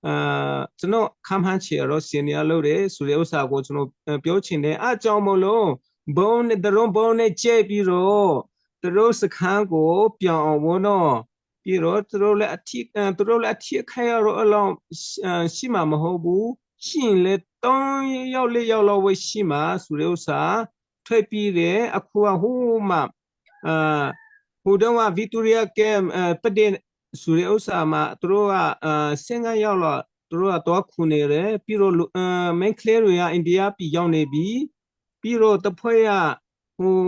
အာကျွန်တော်ခမ်းဟန်းချေရောစီနီယာလုပ်တယ်ဆိုတဲ့ဥစ္စာကိုကျွန်တော်ပြောချင်တယ်အကြောင်းမလို့ဘုံနဲ့တရုံဘုံနဲ့ကြဲပြီးတော့သူတို့စခန်းကိုပြောင်းအောင်ဘောနော်ပြီးတော့သူတို့လည်းအထီးသူတို့လည်းအထီးခိုင်ရတော့အလောင်းရှိမှာမဟုတ်ဘူးရှိရင်လည်း3ယောက်4ယောက်လောက်ပဲရှိမှာဆိုတဲ့ဥစ္စာထွက်ပြီးတယ်အခုကဟိုးမှာအာဟိုတော့ဗီတိုးရီးယားကမ်ပတဲ့ဆိုတဲ့ဥစ္စာမှာသူတို့ကအာဆင်ကရောက်တော့သူတို့ကတော့ခုနေတယ်ပြီးတော့မင်းကလေးတွေကအိန္ဒိယပြည်ရောက်နေပြီပြီးတော့တဖွဲ့ကဟို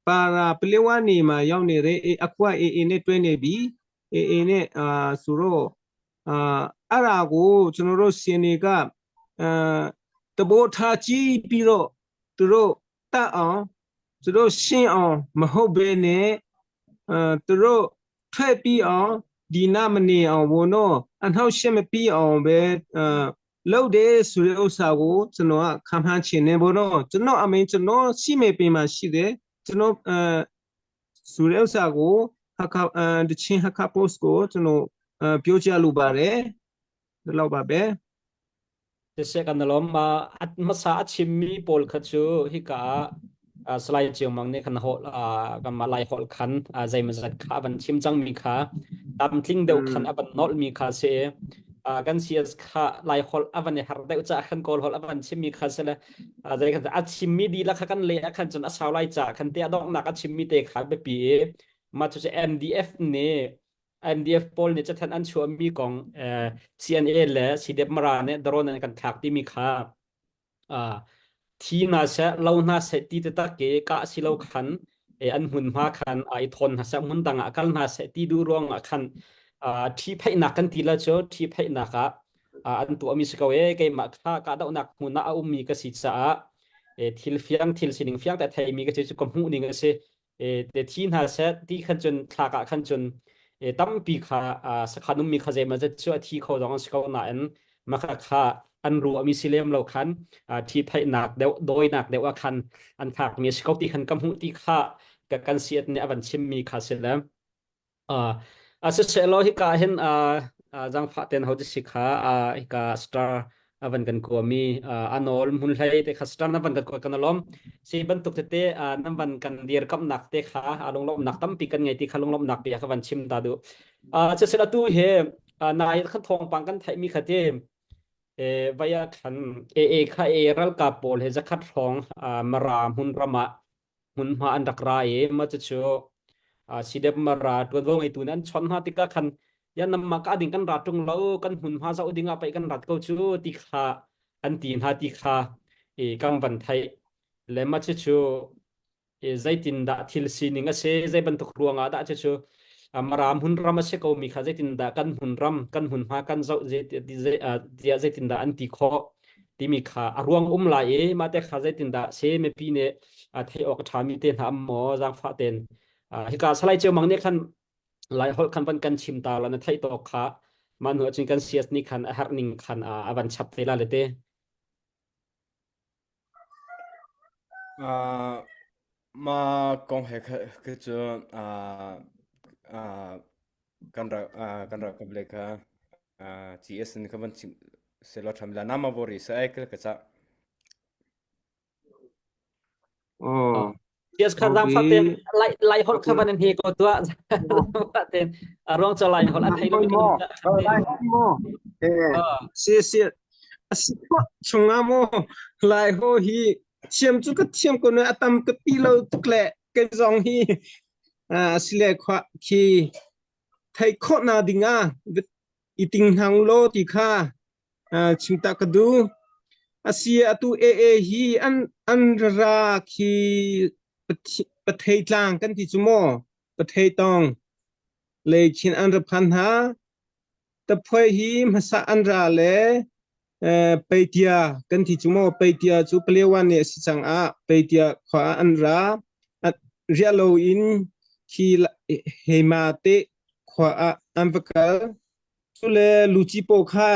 ပါရာပလေဝနေမှာရောက်နေတယ်အခုကအေးအေးနဲ့တွဲနေပြီအေးအေးနဲ့အာဆိုတော့အာအဲ့ဒါကိုကျွန်တော်တို့ရှင်တွေကအာတဘောထားကြည့်ပြီးတော့သူတို့တတ်အောင်သူတို့ရှင်းအောင်မဟုတ်ဘဲနဲ့အာသူတို့ ထွက်ပြီးအောင်ဒီနာမနေအောင်ဘောနော်အနှောက်အယှက်မပြီးအောင်ပဲအဲလုပ်တယ်ဆိုတဲ့ဥစ္စာကိုကျွန်တော်ကခံမှန်းချင်နေဘောနော်ကျွန်တော်အမင်းကျွန်တော်ရှိမေပင်မှာရှိတယ်ကျွန်တော်အဲဆိုတဲ့ဥစ္စာကိုဟာခအဲတချင်းဟာခပို့စ်ကိုကျွန်တော်အဲပြောကြလိုပါတယ်ဒီလောက်ပါပဲ Siseh kan lawm. Hmasa a chimmi pawl kha cu hika ah Salai Ciaomang nih khan holh kanmah Lai holh khan zeimawzat kha a van chim cangmi kha tlamtling deuh khan a van nolhmi kha si i kan CS kha Lai holh a van i har deuh caah khan Kawl holh a van chimmi kha si le zei khan a chimmi dihlak kha kan leh ah khan cun a sau lai caah khan te a donghnak a chimmi te kha biapi i mah cucu MDF nih MDF pawl nih cathanh an chuahmi kong CNA le CDF Mara nih drone an kan thlak timi kha thi hna seh lo hna seh ti taktak i kah si lo khan an hmunhma khan i thawn hna seh hmun dang ah kal hna seh ti duh ruang ah khan ṭhihphaihnak kan ti la cu ṭhihphaihnak ah an tuahmi si ko e keimah kha kahdohnak hmun ah a ummi ka si caah thil fiang thil sining fiang te theimi ka si cu ka hmuh ning a si te thi hna seh ti khan cun thlak ah khan cun tampi kha sakhan ummi kha zeimawzat cu a thi kho zong an si ko nain makha kha an ruahmi si lem lo khan thi phaihnak deuh dawinak deuh ah khan an thlakmi a si ko ti khan ka hmuh ti kha kan siat nih a van chimmi kha si le A siseh hika hin zaangfah ten ho si kha hika star a van kan kuami a nawl hmun hlei te kha star na van kan kuat kan alom si bantuk tete nan van kan dirkamnak te kha a lunglawmnak tampi kan ngei ti kha lunglawmnak bia kha van chim ta du siseh atu he nai khan thawngpang kan theihmi kha te vaya khan AA kha e ralkap pawl he zakhat hrawng mara hmun ram ah hmunhma an rak ra i mah cucu CDF Mara ṭuanvo ngeitu nih an chawnh hna tikah khan ya namah ka ding kan ra ṭung lo kan hmunhma zoh ding ah pei kan rat ko cu ti kha an ti hna ti kha i kan van theih le mah cucu zeitindah thil sining a si zei bantuk ruangah dah cucu Mara hmunram a si ko mi kha zeitindah kan hmunram kan hmunhma kan zoh tiah zeitindah an ti khawh timi kha a ruang um lai i mah te kha zeitindah se mipi nih theih awk a ṭhami te hna am maw zaangfah ten hika salai ceu mang nih khan lai holh khan van kan chim ta la na theih tawk kha mah hnu ahcun kan CS nih khan a herh ning khan a van chap te la le te. Mah kong he kha cu kan rak kan rak ka blek kha CS in ka van chim selaw ṭham la nama vori sa ai ka ca. Oh. Yes kha ဟုတ် zang ပြီ fa ten lai lai hol အခု kha van he ko tua fa ten ruang cho lai hol a thei lo mi kan လိုက်မောအဲစီစီအစချုံငါမောလိုက်ဟိုဟီเชียมจุกเชียมคนอตัมกปีโลตุกเลเกซองฮีอ่าสิเลขวะคีไทยโคนาดิงาอีติงหังโลติคาอ่าชิมตะกดูอาเซียตุเอเอฮีอันอันราคีประเทศลางกันที่จุโมประเทศตองเลยคินอันรพันหา တဖွဲ့ဟီမဆအန်ရာလေအဲပေတီယာကန်တီချူမောပေတီယာချူပလေဝနေစီချန်အာပေတီယာခွာအန်ရာရီယလိုအင်ခီဟေမာတေခွာအမ်ပကလချူလေလူချီပိုခာ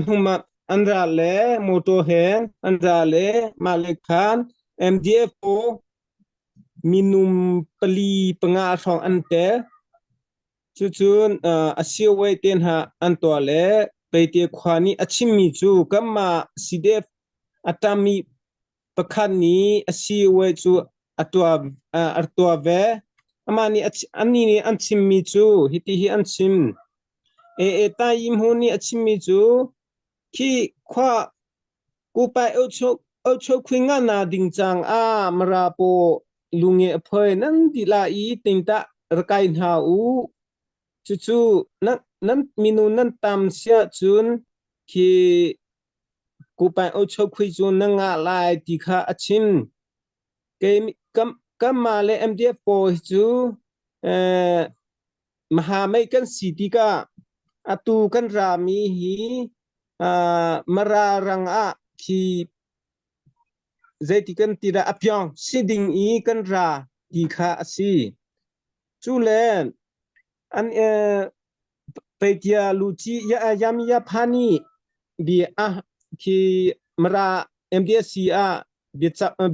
ဟူမအန်ရာလေမိုတိုဟဲအန်ရာလေမာလက်ခန် MDF ပိုမီနုမ်ပလီပငါဆောင်အန်တဲ Cucun a siawei te hna an tuah le Peite khua nih a chimmi cu kanmah CDF a ṭammi pakhat nih a siawei cu a tuah, a tuah ve. Amah nih anih nih an chimmi cu hiti hi an chim. AA Tayi Hmu nih a chimmi cu khi khua kupai ocho khui nga na ding cang a mara po lunge a phoi nan di la i tingta rakai hna u cucu nan nan minu nan tam sia cun khi kupai ocho khui cu na nga lai ti kha a chim ke kam kamma le MDF po hi cu eh mahamei kan si tikah atu kan rami hi Mara rang ah khi zeiti kan ti dah a piong si ding i kan ra ti kha a si. Cu le An peitia luci yamiya phani bi a khi mara MDSC ah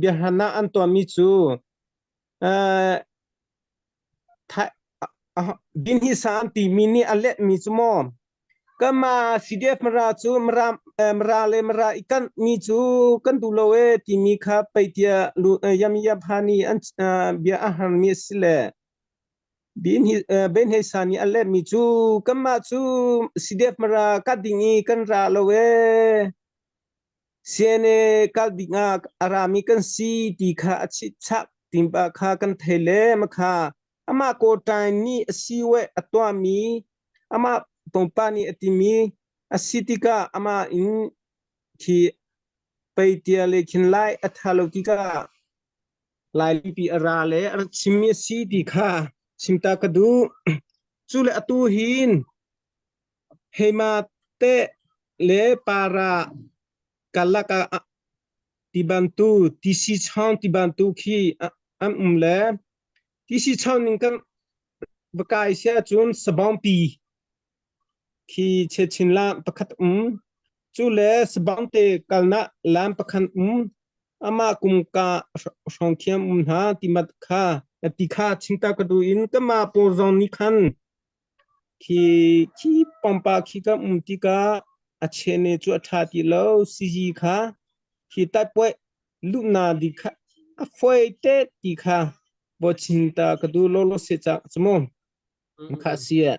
biahana an tuahmi cu Dinhi sa an timi nih a letmi cu maw Kama CDF Mara cu Mara, Mara le Mara i kanh mi cu kan duh lo e timi kha peitia yamiya phani an bia a harmi a si le Ben Hei Sa nih a letmi cu kanmah cu CDF Mara kat ding i kan ra lo e CNA kal ding ah a rami kan si ti kha a chitchak timpa kha kan thei le makha amah kawṭain nih a si we a tuahmi amah pumpa nih a timi a si tikah amah in khi peitia le khin lai a tha lo tikah Lailipi a ra le a rak chimmi a si ti kha chimta ka duh. Cu le atu hin heima te le para kalak ah ti bantu tisi chawng ti bantu khi an um le tisi chawng ning kan va kai si ahcun sabawngpi khi chechin lam pakhat um cu le sabawngte kalnak lam pakhat um amah kumka hrawng thiam um hna ti mat kha ti kha chimta ka duh in kama pawl zong nih khan khi khi pampa khi ka um tikah a chene cu a ṭha ti lo siji kha khi tatpuai luhna di kha a foi te ti kha bo chinta ka du lo lo se cha chmo kha sia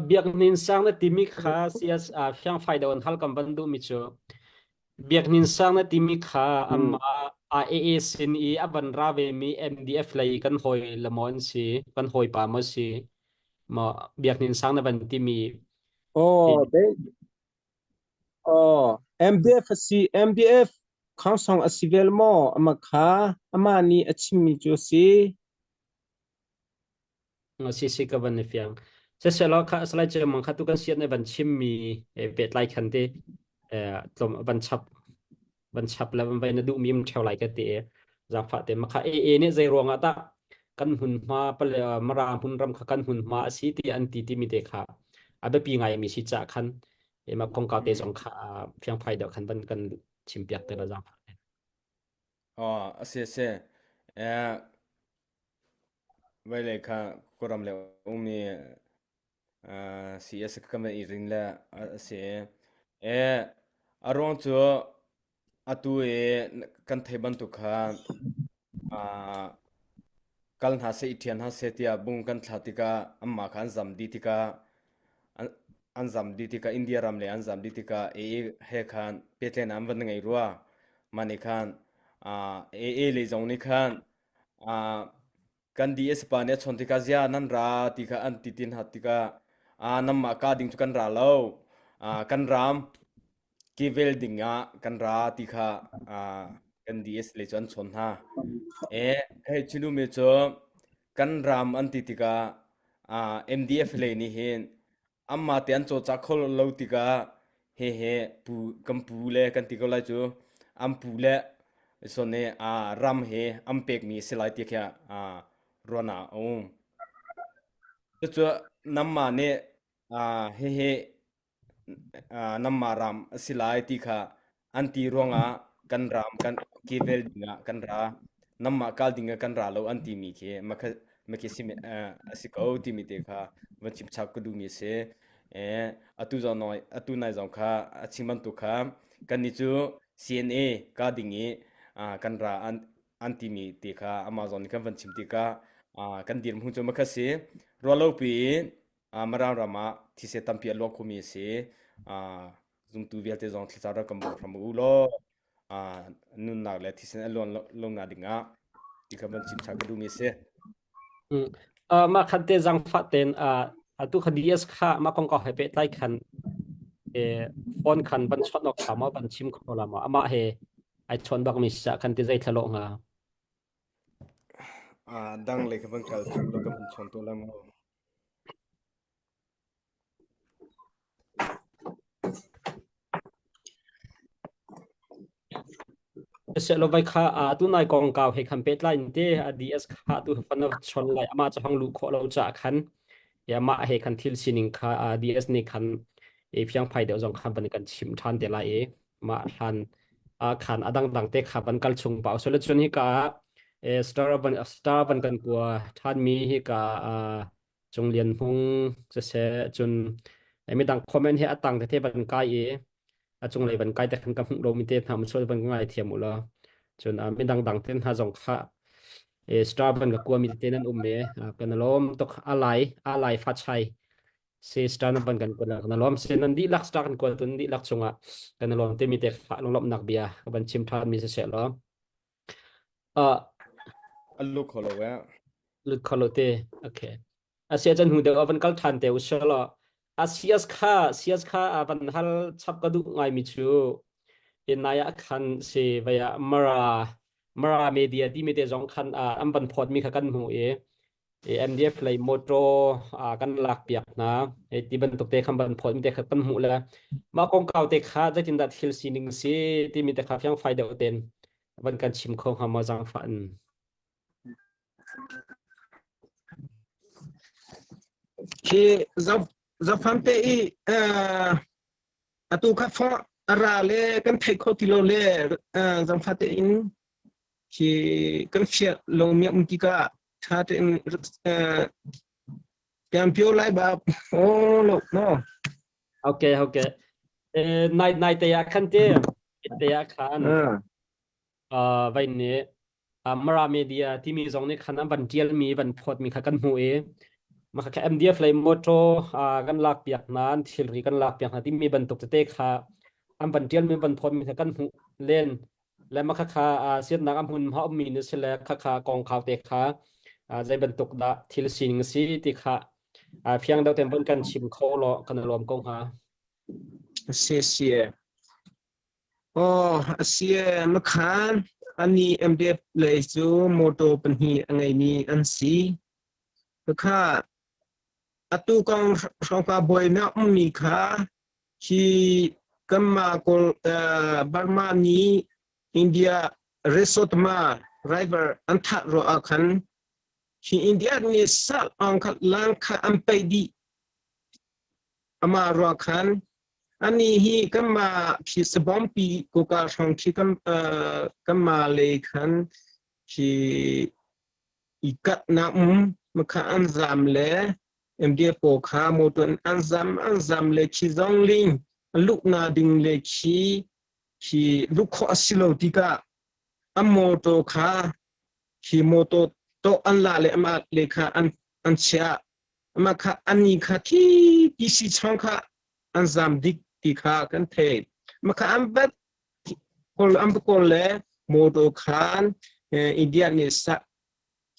Biaknin sang na timi kha CS fiangfai deuh in hal kan van duhmi cu Biaknin sang na timi kha amma AAA sin i a van ra vemi MDF lei kan hawi le maw an si kan hawipa maw si maw Biaknin sang na van timi Oh, oh, MDF a si MDF khawngsong a si vel maw ama kha ama nih a chimmi cu a si. Si si ka van i fiang. Siselaw kha salai cu mang kha tu kan siat ne van chim mi pehtlai khan te tlom van chap van chap le van vai na duh mi um theo lai ka ti zangfah te makha e e ne zei ruang ah tah kan hun hma pale mara hmun ram kha kan hun hma a si ti an ti ti mi te kha a biapi ngai mi si cha khan e ma kong ka te zong kha fiang phai deuh khan van kan chim piak te la zangfah te. Oh, a si a si. Eh, Vawlei kha kawlram le ummi si a si kan van i rin le a si. E, a ruang cu atu i kan thei bantuk kha kal hna seh i ṭhian hna seh tiah bung kan thlah tikah anmah kha an zam dih tikah an zam dih tikah India ram le an zam dih tikah AA he khan pehtlaihnak an van ngei rua. Mah nih khan AA lei zong nih khan Kan DS pa nih a chawnh tikah ziah nan ra ti kha an ti tin hat tikah ah nanmah ka ding cu kan ra lo. Ah kan ram kivel ding ah kan ra ti kha ah kan DS le cu an chawn hna. E hei chinu mi cu kan ram an ti tikah ah MDF lei nih hin Anmah te an cawlcangh kho lo tikah hehe pu kan pu le kan ti ko lai cu an pu le son i ram he an pekmi a si lai ti khi ruahnak a um. Cucu nanmah nih hihi nanmah ram a si lai ti kha An ti ruangah kan ram kan kevel dingah kan ra. Namah kal dingah kan ra lo an timi khi makhi si a si ko timi te kha van chim chap ka duhmi a si. Eh, atu zong noi atu nai zong kha a chim bantuk kha kannih cu CNA ka ding i kan ra an an timi te kha amah zong nih kan van chim tikah kan dirhmun cu makha si. Ruahlopi in Mirang ram ah thise tampi a luang khomi a si. Zumtu vialte zong thlacam rak kan bawm hram u law nunnak le thisen a luan lonak ding ah ti kha van chim ṭhan ka duhmi a si. Mah khan te zangfah ten atu kha DS kha mah kong kau he pehtlai khan phone khan van chawnh awk kha maw van chim kho la maw amah he ai chawn bak mi sa khan te zei thlalo nga Dang le ka van kal chung lo ka van chawn to la maw. Se lo vai kha a tu nai kong kau he khan pehtlai in te a DS kha tu fan chon lai ama cha hong lu kho lo cha khan ya ma he khan thil sining kha a DS ni khan e fiang phai deuh zong khan ban kan chim than te lai e ma hlan a khan adang dang te kha ban kal chung pa so le chun hi ka e star van star van kan kua than mi hi ka a Cung Lian Hmung siseh cun midang comment hi a tang tete van kai i a cunglei van kai te khan ka hmuh lomi te hna mun sual van ka ngai thiam u law cun midang dang te hna zong kha e star van ka kuami te nan um e kan lawm tuk alai alai fa chai se star nan van kan kuan kan lawm se nan dihlak star kan kuan tun dihlak chungah kan lawm te mi te kha lunglawmhnak bia ka van chim than mi se law An lut kho lo eh. Lut kho lo te. Okay. Asia chan hnu deuh a van kal than te usala. A CS kha CS kha a van hal chap ka duh ngai mi chu in nai ah khan si vaya mara mara media ti mi te zong khan a an van phot mi kha kan hmu i MDF lei motor a kan lak piak hna e ti bantuk te khan van phot mi te kha kan hmuh le mah kongkau te kha zeitin dah thil sining si ti mi te kha fiang fai deuh ten van kan chim kho hnga maw zaangfah in? Khi zafam te i atu kha fo ara le kan thei kho ti lo le zangfa te in khi kan fiat lo mi um ti ka tha te in kan pio lai ba oh lo no Okay okay nai nai te ah khan te te ah khan vai nih Mara Media timi zong nih khan an van tialmi van phawtmi kha kan hmuh i mah kha MDF lei motor kan lak piak hna an thilri kan lak piak hna timi bantuk tete kha an van tialmi van phawtmi kha kan hmuh len le mah kha siatnak a hmun hma ummi ni si le kha kha kongkau te kha zei bantuk dah thil sining si ti kha fiang deuh ten von kan chim kho law kan lawm ko hnga. Si si Aw, a si e, makhan ani MDF lei cu motor pahnih a ngeimi an si. Khakha atu kong hrawngka buainak ummi kha hi kanmah Kawl Burma nih India Resotma river an thah ruah ah khan hi India nih sal awng kha lang kha an paih dih. Amah ruah khan Anih hi kanmah khi Sabawmpi kuka hrawng khi kan kanmah lei khan khi i katnak um makha an zam le MDF pawl kha motor in an zam an zam le khi zong ling luhna ding le khi khi luh khawh a si lo tikah a motor kha khi motor tawh an la le amah le kha an an chiah amah kha ani kha thi PC chong kha an zam dik ti kha kan thei makha an vat kawl an kawl le motor khan India nih sa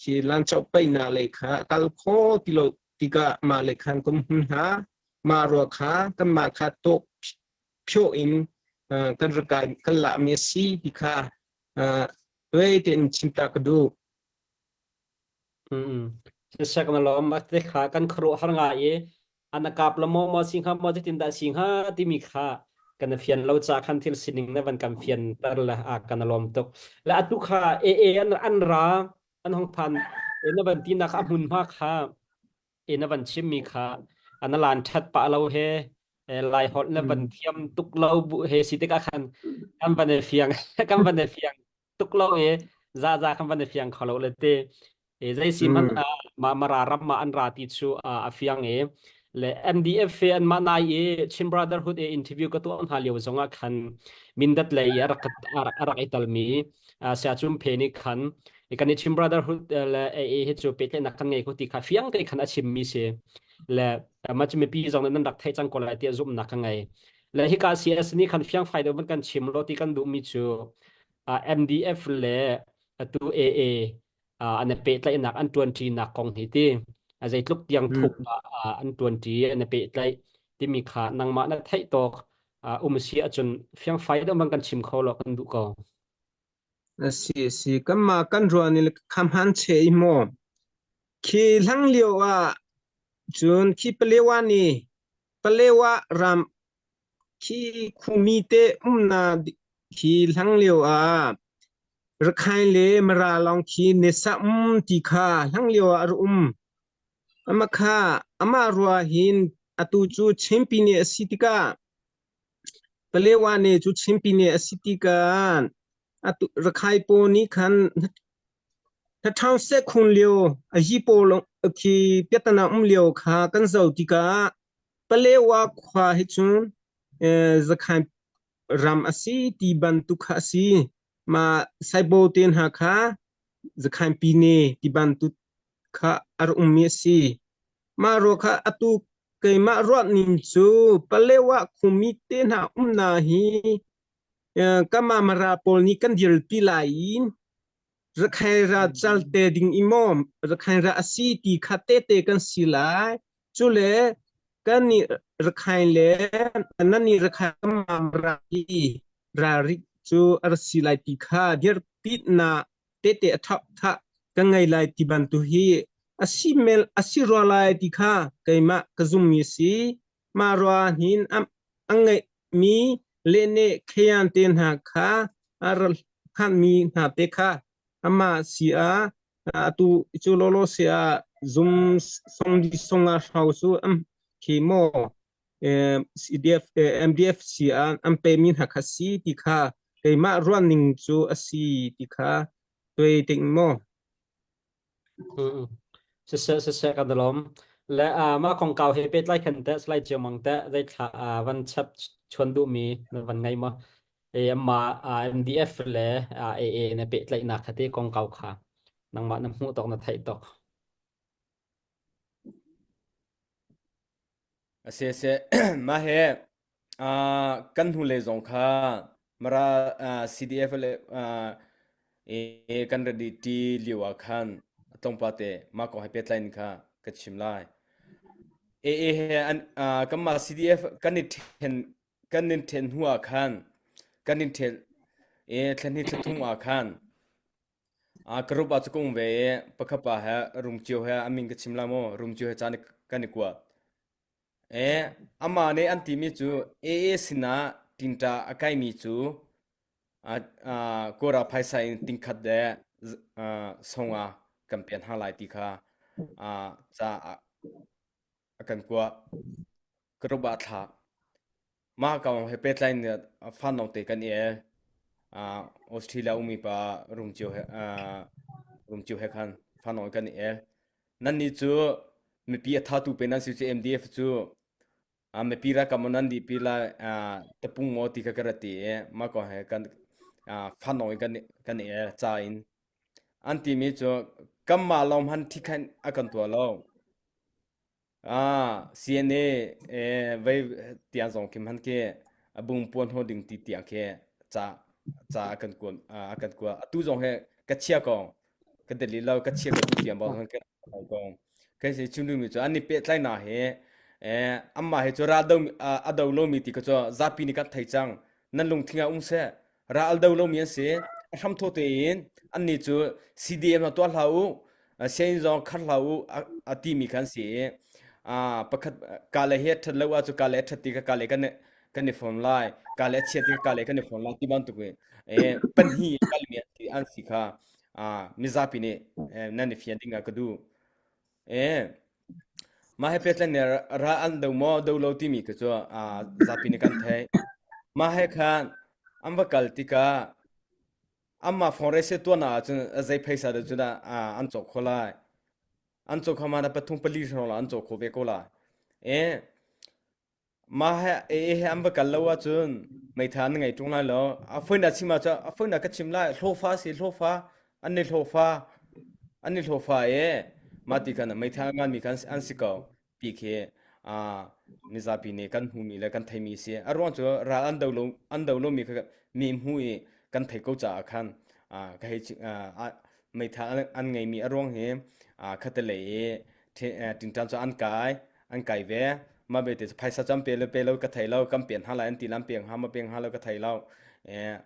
khi lan chau pai na le kha kal kho ti lo tika ma le khan kum hun ha ma ro kha kan ma kha tok phyo in kan rakai kan la mi si ti kha wei ten chimta ka du Sisek na lawm te kha kan khuaruah har ngai i an kap la maw maw singha maw zeitin dah singha timi kha kan fian lo ca khan thil sining na van kan fian ter le a kan lawm tuk le atu kha e e an an ra an hong phan e na van ti nak a hmun hma kha e na van chim mi kha an lan that pa lo he lai holh na van thiam tuk lo bu he si tikah khan kan van e fiang kan van e fiang tuk lo i za za kan van i fiang kho lo le te e zei si hmanh ah ma mara ram ma an ra ti chu a fiang i le MDF fe an ma nai i Chin Brotherhood e interview ka tuah hna lio zong ah khan mindat lei a rak a rak i talmi sia chum phe ni khan kan i Chin Brotherhood le AA hi chu pehtlaihnak kan ngei ko ti kha fiang te khan a chim mi si le ma chu mipi zong nan rak thei cang ko lai ti zumhnak ka ngei le hika CS ni khan fiang fai deuh kan chim lo ti kan duh mi chu MDF le atu AA an i pehtlaihnak an ṭuanṭinak kong hi ti zeitluk tiang thuk an ṭuanṭi an i pehtlaih timi kha nangmah na theih tawk um si ahcun fiangfai deuh bang kan chim kho lo kan duh ko. Si si kanmah kan ruah ni kham han che i maw khi hlang lio ah cun khi Palewa ni Palewa ram Khi khumi te umnak khi hlang lio ah. Rakhine le Mara lawng khi nesa um ti kha hlang lio ah a um. Ama kha amah rua hin atu cu Chinpi nih a si tikah Palewa ne cu Chinpi nih a si tikah atu Rakhine pawl nih khan Hnaṭhang sekhun lio a hi pawl khi piatana um lio kha kan zoh tikah Palewa khua hi cun Zakhain ram a si ti bantuk kha a si. Mah Saibo te hna kha Zakhain pine ti bantuk kha a rak ummi a si. Mah ruah kha atu keimah ruah ning cu Palewa khumi te hna umnak hi kanmah Mara pawl nih kan dirpi lai i Rakhaira cal te ding i maw Rakhaira a si ti kha tehte kan si lai. Cule kan nih Rakhain le nan nih Rakhain kanmah Mara hi ralrik cu a ra si lai ti kha dirpitnak tehte a ṭha kan ngei lai ti bantuk hi a si mel a si rua lai ti kha keimah ka zummi a si. Mah rua hin a ngeihmi lehne kheyan te hna kha a ra hlanmi hna te kha amah si ah atu cu lawlaw si ah zum song di song ah hrau cu am khi maw CDF MDF si ah an pemi hna kha si ti kha keimah ruahning cu a si ti kha tuai ting maw Siseh siseh kan lawm. Le mah kongkau he pehtlai khan teh Salai Cio Mang teh zeithla van chap chuan duhmi na van ngei maw? E amma MDF le AA na pehtlaihnak kha te kongkau kha nangmah na hmuh tawk na theih tawk. A si a si. Mah he kan hnulei zong kha Mara CDF le kan ready ṭi lio ah khan tlawmpal te mah kong he pehtlai in kha ka chim lai. AA he an kanmah CDF kan i ṭhen kan in ṭhen hnu ah khan kan in ṭhen i thla hnih thla thum ah khan Ka rup ah cu ka um ve i pakhat pa he Rungcio he a min ka chim lai maw Rungcio he caan kan i kua. E, amah nih an timi cu AA sinah tingṭa a kaimi cu Kawlra phaisa in tingkhat le songa kan pen hna lai ti kha ca a kan kuah. Ka rup ah thla. Mah kong he pehtlai in fanau te kan i el. Australia ummi pa Rungcio he Rungcio he khan fanau kan i el. Nannih cu mipi a thatu pe nan si cu MDF cu mipi ralkap maw nan dihpi lai tapung maw ti kha ka rat ti i mah kong he kan fanau in kan kan i el ca in an timi cu kanmah lawng hmanh thikhan a kan tuah lo. Ah, CNA eh, vei tiang zong khi hman khi a bung puan ho ding ti tiang khi ca ca a kan kuan a kan kua atu zong he ka chia ko ka deli lo ka chia ko tu tiang bang ka ko kai se chunu mi chu an ni pe tlai na he eh amma he chu ra do a do lo mi ti ka chu zapi ni kan thei chang nan lung thinga um se Ral do lomi an si. A hramthawk tein annih cu CDM hna tuah hlah u, sianginn zong khar hlah u a timi kha an si i pakhat ka le hi a ṭhat lo ahcun ka le a ṭhat ti kha ka le kan kan i fawm lai, ka le a chiat ti kha ka le kan i fawm lai ti bantuk in pahnih kalmi an si kha mizapi nih nan i fian ding ah ka duh. Mah he pehtlaih nih ral an do maw do lo timi kha cu zapi nih kan theih. Mah he khan an va kal tikah anmah fundraiser tuahnak ahcun zei phaisa dah cu dah an cawk khawh lai. An cawk kho ma pathum pali hrawng la an cawk khawh ve ko lai. Mah he AA he an va kal lo ahcun meitha an ngei ṭung lai lo. A foinak chim ahcun a foinak ka chim lai. Hlawhfa si hlawhfa an i hlawhfa an i hlawhfa i mah ti khan meitha a nganmi khan an si ko ti khi mizapi nih kan hmuhmi le kan theimi si. A ruang cu ral an do lo an do lomi kha mi hmu i kan thei ko caah khan ka hei meitha an ngeimi a ruang hi khatalei i ṭingṭang cu an kai an kai ve mah belte cu phaisa cu an pe le pe lo ka thei lo kan pen hna lai an ti lan peng ha ma peng ha lo ka thei lo eh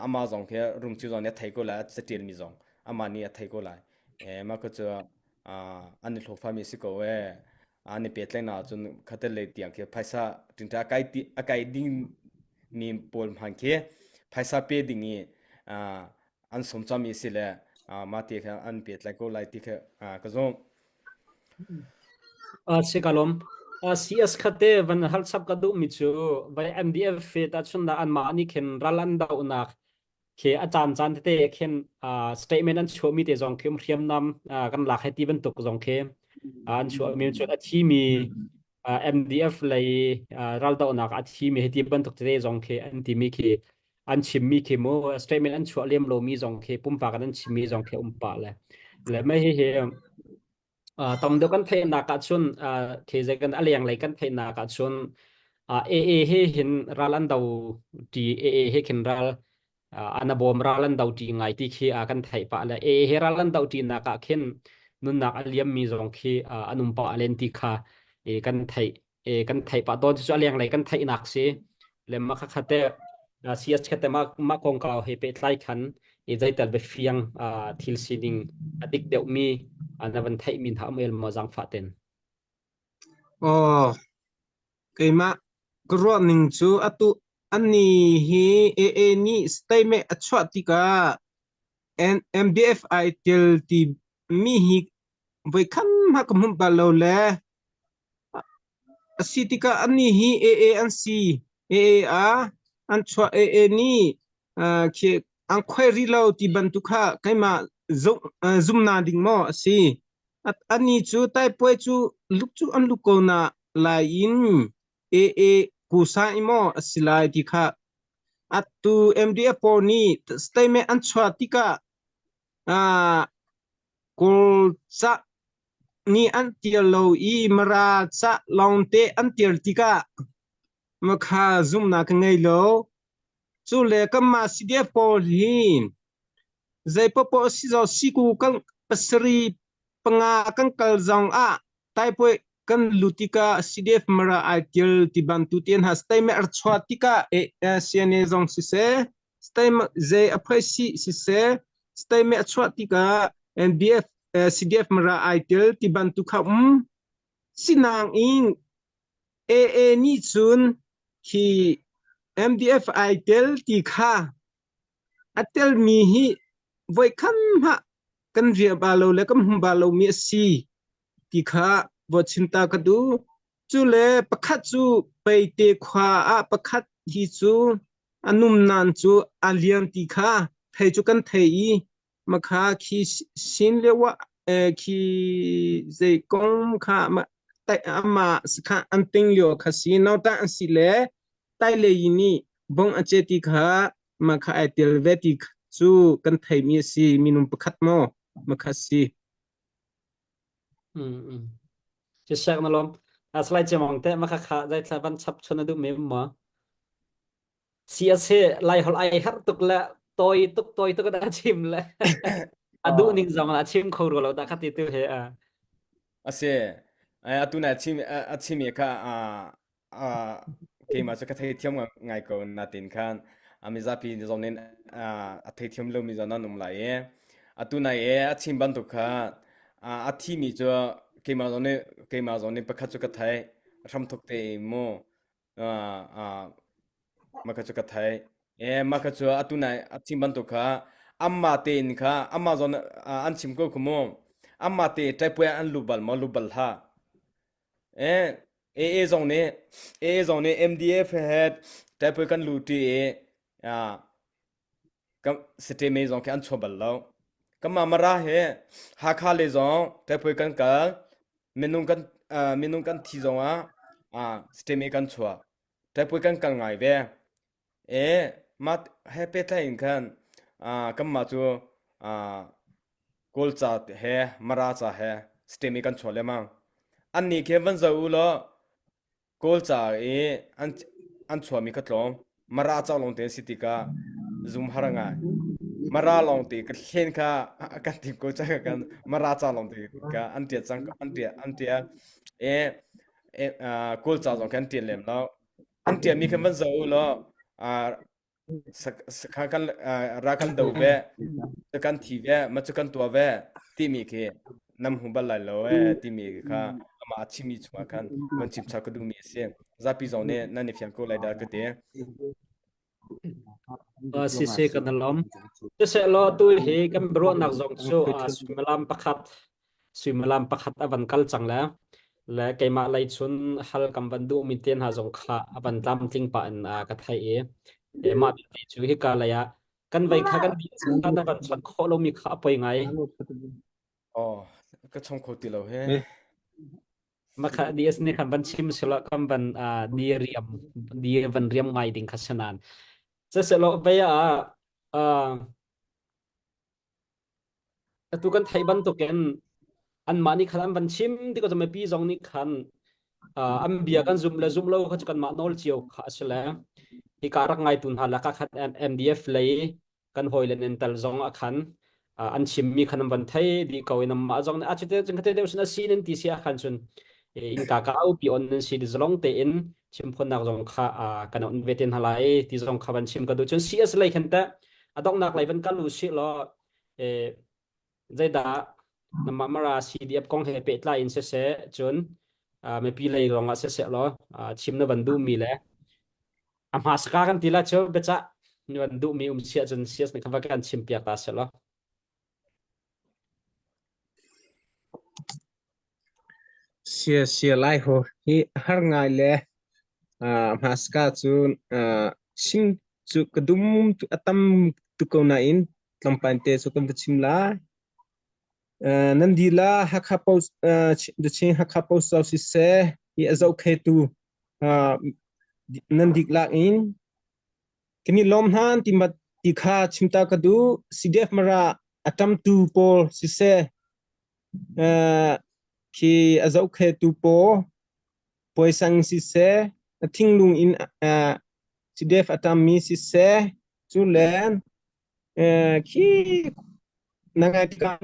amah zong khi rungcu zong nih a thei ko lai a catial mi zong amah nih a thei ko lai eh mah ko cu an i hlawhfa mi si ko eh an i pehtlaih na cun khatel lei tiang khi phaisa tingta kai ti a kai ding mi pawl hman khi phaisa pe ding i. an som cami si le mah ti kha an pehtlai ko lai ti kha ka zumh. Si ka lawm. CS khate van hal chap ka duh mi cu vai MDF fe ta chun da an mah nih khin ral an dohnak khi a caan caan tete khin statement an chuah mi te zong khi hriamnam kan lak he ti bantuk zong khi an chuah mi cun a thi mi MDF lei raldohnak a thi mi hiti bantuk tete zong khi an ti mi khi an chim mi khi mu statement an chuah lem lo mi zong khi pumpak an chim mi zong khi um pah le le mai hi hi tam deuh kan theihnak ah cun khi zei kan a leng lei kan theihnak ah cun AA he hin ral an do ti AA he khin ral an bawm ral an do ṭi ngai ti khi kan theih pah le e he ral an do ṭi nak ah khin nunnak a liam mi zong khi an um pah len ti kha kan theih kan theih pah tawn cu a lenglei kan theihnak si le ma kha khate CS khate ma ma kongkau he pehtlai khan i zeital be fiang thil sining a dik deuh mi na van theih min ha um el mo zangfa ten. Oh keimah ka ruah ning cu atu Annih hi AA nih statement a chuah tikah MDF ai tel timi hi voikhat hmanh ka hmuh bal lo le a si tikah annih hi AA an si. AA ah an chuah AA nih khi an khuai rih lo ti bantuk kha keimah zumnak ding maw a si. Annih cu taipuai cu luk cu an luk ko na lai in AA kusa i maw a si lai ti kha atu MDF pawl nih statement an chuah tikah uh, Kawlca nih an tial lo i Mara ca lawngte an tial tikah makha zumnak ka ngei lo. Cu le kanmah CDF pawl hi zei paohpaoh si zo siku kan pasari panga kan kal zong ah Taipuai kan lut tikah CDF Mara ai tial ti bantu te hna statement ar chuah tikah CNA zong siseh statement zei a phoi si siseh statement a chuah tikah NBF CDF Mara ai tial ti bantu kha um sinang in AA nih cun khi MDF ai tel ti kha a telmi hi voikhat hmah kan riah ba lo le kan hmu ba lomi a si ti kha va chim ta ka duh. Cu le pakhat cu Peite khua ah pakhat hi cu a numnan cu a lian ti kha thei cu kan thei i makha khi sin lio ah khi zei kong kha amah sakha an ting lio kha si nauta an si le tai le yi nih bong a ce ti kha mah kha ai tel ve ti cu kan theimi a si minung pakhat maw makha si. Mm mm. Ci siak na lom. Aslai chemong te maka kha zai thla van chap chun adu me ma. Si ase lai hol ai har tuk le toi tuk toi tuk da chim le. Adu ning zong la chim kho ro lo da khati tu he a. Ase atu na chim a chimi kha keimah cu ka theithiam ngai ko natin khan a mizapi zong nih a theithiam lomi zong nan um lai i atu nai i a chim bantuk kha a thimi cu keimah zong nih keimah zong nih pakhat cu ka theih hramthok te mu mah kha cu ka theih e mah kha cu atu nai a chim bantuk kha amma tein kha amma zong an chim ko khu mu amma te ṭaipuai an lu bal maw lu bal hlah e AA zong nih AA zong nih MDF he ṭaipui kan luṭi i Siteme zong khi an chuah bal lo. Kanmah Mara hi Hakha le zong ṭaipui kan kal minung kan minung kan thi zong ah Siteme kan chuah. Ṭaipui kan kal ngai ve. E mah he pehtlai in khan kanmah cu Kawlca he Mara ca he Siteme kan chuah lengmang. Annih khi van zoh u law Kawlca i an an chuahmi kha tlawm. Mara ca lawngte an si tikah zum har ngai. Mara lawngte ka hlen kha kan tim ko cang kan Mara ca lawngte ka an ṭial cang an ṭial an ṭial. E, e Kawlca zong khi an ṭial lem lo. An ṭialmi kha van zoh u law kha kan ra kan do ve kan thi ve ma cu kan tuah ve timi khi nam hmu bal lai lo e timi kha amah a chimmi chungah khan van chim chap ka duhmi a si zapi zong nih nan i fiang ko lai dah ka ti. Si si kan lawm. Siseh law tu hi kan biaruahnak zong cu suimilam pakhat a van kal cang le le keimah lei chun hal kam van duh mi te hna zong kha a van tlamtling pah in ka theih i mah vialte cu hika lei ah kan vei kha kan kha na van chawnh khawh lomi kha a poi ngai. Oh, ka chong kho ti lo he. Makha DS nih khan van chim sila kan van di riam di van riam ngai ding kha sanan. Siselaw vei ah atu kan theih bantukin anmah nih khan an van chim ti ko mipi zong nih khan an bia kan zum le zum lo kha cu kanmah nawl cio kha a si le hika rak ngaitu hna lakah khan MDF lei kan hawile nan tal zong ah khan an chimmi khan an van thei dih ko in amah zong nih a chite cun khate deuh sin a si nan ti si ah khan cun innka ka au pi on nan si zalong tein chimphunnak zong kha kan on ve te hna lai ti zong kha van chim ka duh. Cun CS lei khan teh a donghnak lei van kal u sih law, zeidah namah Mara CDF kong he pehtlai in siseh, cun mipi lei zong ah siseh law chim na van duhmi le a hmasaka kan ti la cu biacah na van duhmi um si ahcun CS nih khan va kan chim piak ta seh law. Sia sia lai ho hi har ngai le hmaska cu chim cu ka dum a tam tuk ko nain tlawmpal te cu kan va chim lai. Nan dila Hakha Post The Chin Hakha Post zau siseh hi a zohkhetu nan diklak in kan i lawm hna ti ti kha chimta ka duh. CDF Mara a ṭamtu pawl siseh khi a zohkhetu pawl puaisang siseh a thinglung in CDF a ṭammi siseh cu le khi na ngai tikah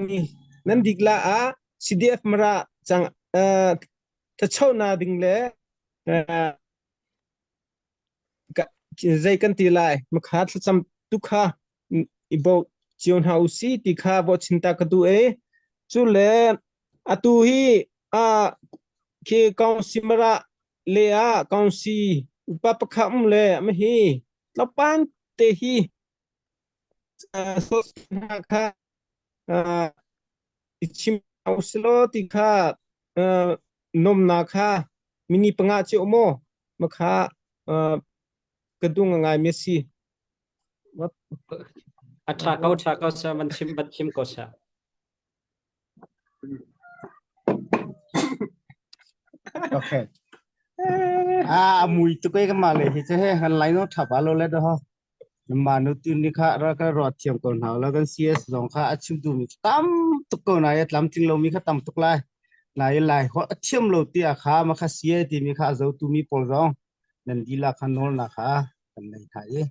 nan dikla ah CDF Mara cang thachonak ding le zei kan ti lai makha thlacam tu kha i bo cio hna u si ti kha bo chinta ka du e. Cu le atu hi a khi kaunsi mara le a kaunsi upa pakha um le ma hi tlopan te hi so hna kha i chim usilo ti kha nomna kha mini panga che umo makha ka dung ngai mi si. A tha ko, tha ko sa man chim van chim ko sa. Okay. Ah, mui tu ke ka ma le hi che he han lai no tha pa lo le do ho. Ma nu tu ni kha ra ka ro thiam ko hna la kan CS zong kha a chim tu mi tam tuk ko na ya tlam ting lo mi kha tam tuk lai. Lai lai ho a thiam lo ti a kha ma kha CA ti mi kha zo tu mi pawl zong nan dila kha nawl na kha kan nei tha i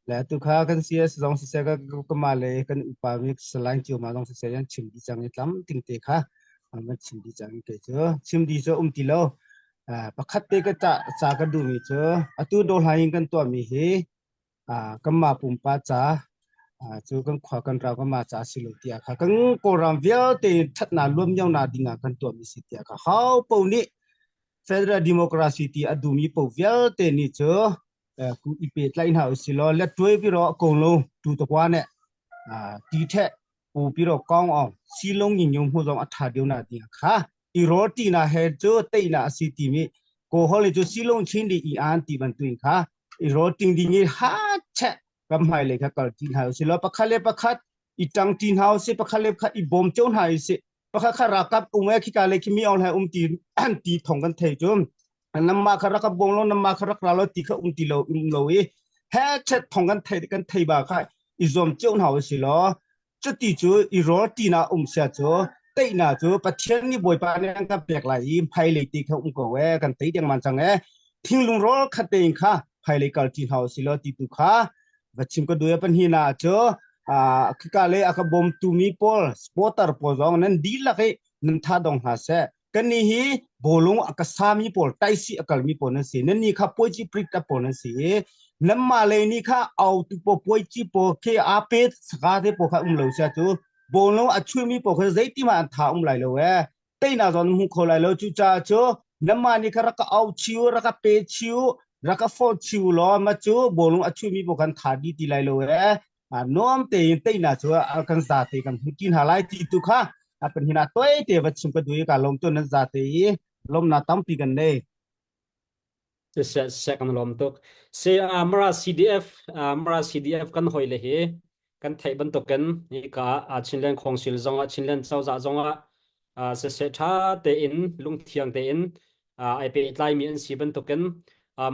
le tu kha kan CS zong si se ka ka ma le kan upa mi salain chiu ma zong si se yan chim di chang i tlam ting te kha man chim di chang ke chu chim di chu um ti lo. Pakhat te ka cha cha ka du mi chu atu do hlain kan to mi hi kan ma pumpa cha chu kan khwa kan rau kan ma cha si lo tia kha kan Kawlram vialte thatna luam nyau na dinga kan to mi si tia kha hau po ni Federal Democracy ti a dumi po vialte ni chu ku ipe tlai hna usih law let tuai pi ro ko lo tu to kwa ne ti the pu pi ro kong ong silong yin yung hu zong a tha deu na ding kha i ro ti na he chu tei na asi ti mi ko hol chu silong chin di i an ti ban tuin kha i ro ting ding i ha che kam hai le kha kal ti hna usih law pakhat le pakhat i tang ti hna usih pakhat le pakhat i bawm cio hna usih pakhat kha rakap um e khika le khimi ong hai um ti ti thong kan thei chu namma kha rakap bong lo namma kha rak ra lo ti kha um ti lo um lo i he chet thong kan thei kan thei ba kha i zom cheu hna si lo. Chuti chu i rol ti na um sia chu tei na chu Pathian ni Bawipa nih an kan pek lai i phai lei ti kha um ko e kan tei deng man chang e thinglung rol khat tein kha phai lei kal ti hna si lo ti tu kha va chim ka duya pan hi na chu a khika le aka bom tu mi pawl supporter pawl zong nan dihlak i nan tha dong hna seh. Kan ni hi bolung aka sami pawl taisi akal mi pawl nan si. Nan ni kha poichi prit ta pawl nan si. Namma le ni kha au tu po poichi po ke a pe saka te po kha um lo sia chu bolung a chui mi pawl kha zeiti ma an tha um lai lo e teina zon mu kho lai lo. Chu cha chu namma ni kha raka au chiu raka pe chiu. Rak ka forh chiu law ma cu bawlung a chuihmi paoh kan tha dih ti lai lo ee. Nuam tein teihna cu kan zate kan hmu ti hna lai ti tu kha kan hin ah toi te va chim ka duh i ka lawm tu nan zate i lawmnak tampi kan nei. Seh seh kan lawm tuk. Se Mara CDF Mara CDF kan hoi le hi kan theih bantukin hika Chinland Council zongah Chinland cozah zongah siseh ṭha tein lungthiang tein ai pehtlaimi an si bantukin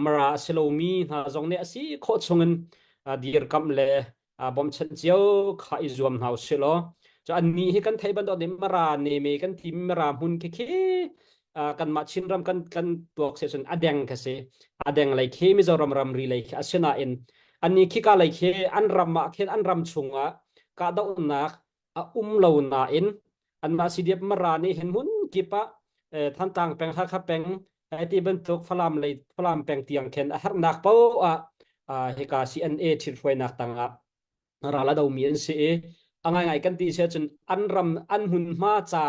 Mara a si lomi hna zong nih a si khawh chungin dirkamh le bawmchanh cio kha i zuam hna usih law cu annih hi kan theih bantuk nih Mara neme kan ti Mara hmun khi khi kanmah Chinram kan kan tuak se cun a deng kha si a deng lei khi Mizoram ramri lei khi asinain annih khika lei khi an ram ah khin an ram chungah kahdohnak a um lo nain anmah CDF Mara nih hin hmun kip ah Thantlang peng Hakha peng ti bantuk Falam lei Falam peng tiang khin a herhnak paoh ah hika CNA ṭhithruainak tangah ral a domi an si i a ngaingai kan ti si ahcun an ram an hmunhma ca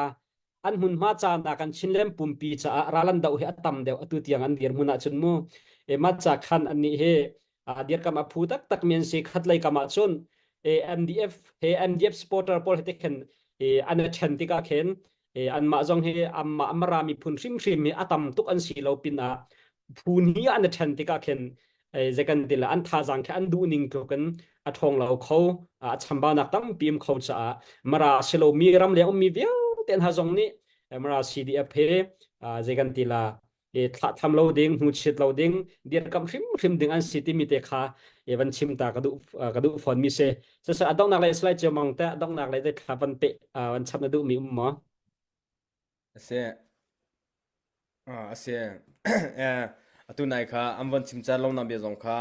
an hmunhma ca nak an Chinland pumpi caah ral an doh hi a tam deuh atu tiang an dirhmun ahcun mu e ma ca khan an nih hi dirkam a phu taktak mi an si khat lei kam ahcun e MDF he MDF supporter pawl he te khin e an a ṭhen tikah khin e anmah zong hi amma Mara miphun hrimhrim hi a tam tuk an si lo pin ah phu ni an a ṭhen tikah khin zekan til an thazaang khi an duh ning tluk in a ṭhawng lo kho a chambaunak tampi um kho caah Mara silomi ram leng ummi vialte hna zong nih Mara CDF he zeikan ti la thlah tham lo ding hnuchit lo ding dirkamh hrimhrim ding an si timi te kha van chim ta ka duh ka duh fawn mi si sasa a donghnak le slide cio mang te a donghnak le te thla van pe van chap na duh mi um maw Asi. A si. Atu nai kha an von chim car lo na bia zong kha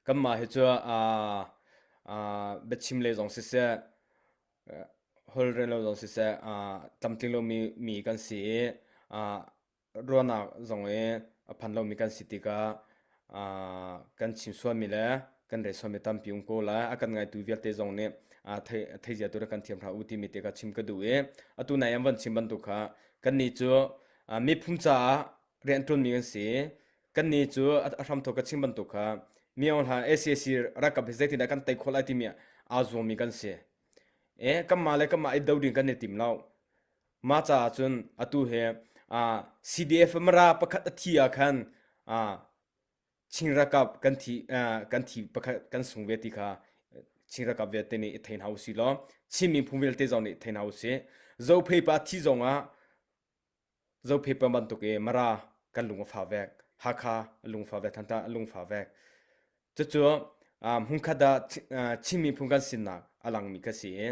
kanmah hi cu biachim le zong siseh holh rel lo zong siseh tlamtling lomi mi kan si i ruahnak zong i a phan lomi kan si tikah kan chim sualmi le kan rel sualmi tampi um ko lai. A kan ngaitu vialte zong nih theizia tu kan thiam hlah u timi te kha chim ka duh i atu nai an von chim bantuk kha kannih cu miphun caah rianṭuanmi kan si. Kannih cu a hramthawk ka chim bantuk kha mi Aung Hlaing SAC ralkap hi zeitindah kan tei khawh lai timi aa zuammi kan si. E kanmah le kanmah i do ding kan i tim lo. Mah caah cun atu hi CDF Mara pakhat a thi ah khan Chin ralkap kan thi kan thi pakhat kan sung ve ti kha Chin ralkap vialte nih i thei hna usih law Chin miphun vialte zong nih thei hna usih. Zophei pa thi zong ah Zophei pa bantuk i Mara kan lung a fa vek. Hakha a lung fa vek, Thantlang a lung fa vek. Cucu hmunkhat ah Chin miphun kan sinak a langmi ka si i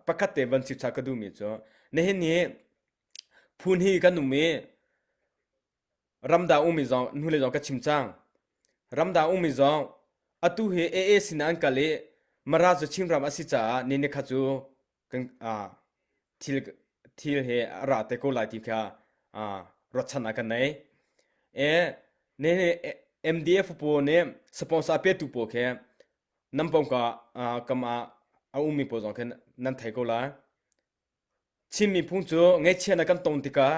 pakhat te van chimcha ka duhmi cu nihin ni phun hi kan um i ramdang ummi zong hnulei zong ka chim cang. Ramdang ummi zong atu hi AA sin ah an kal i Mara cu Chinram a si caah ni nikhat cu kan thil thil he a ra te ko lai ti kha ruahchannak kan nei. E ne MDF pawl nih sponsor petu pawl khi nan pawngka kam ah a ummi pawl zong khin nan thei ko lai. Chin miphun cu ngaihchia na kan ton tikah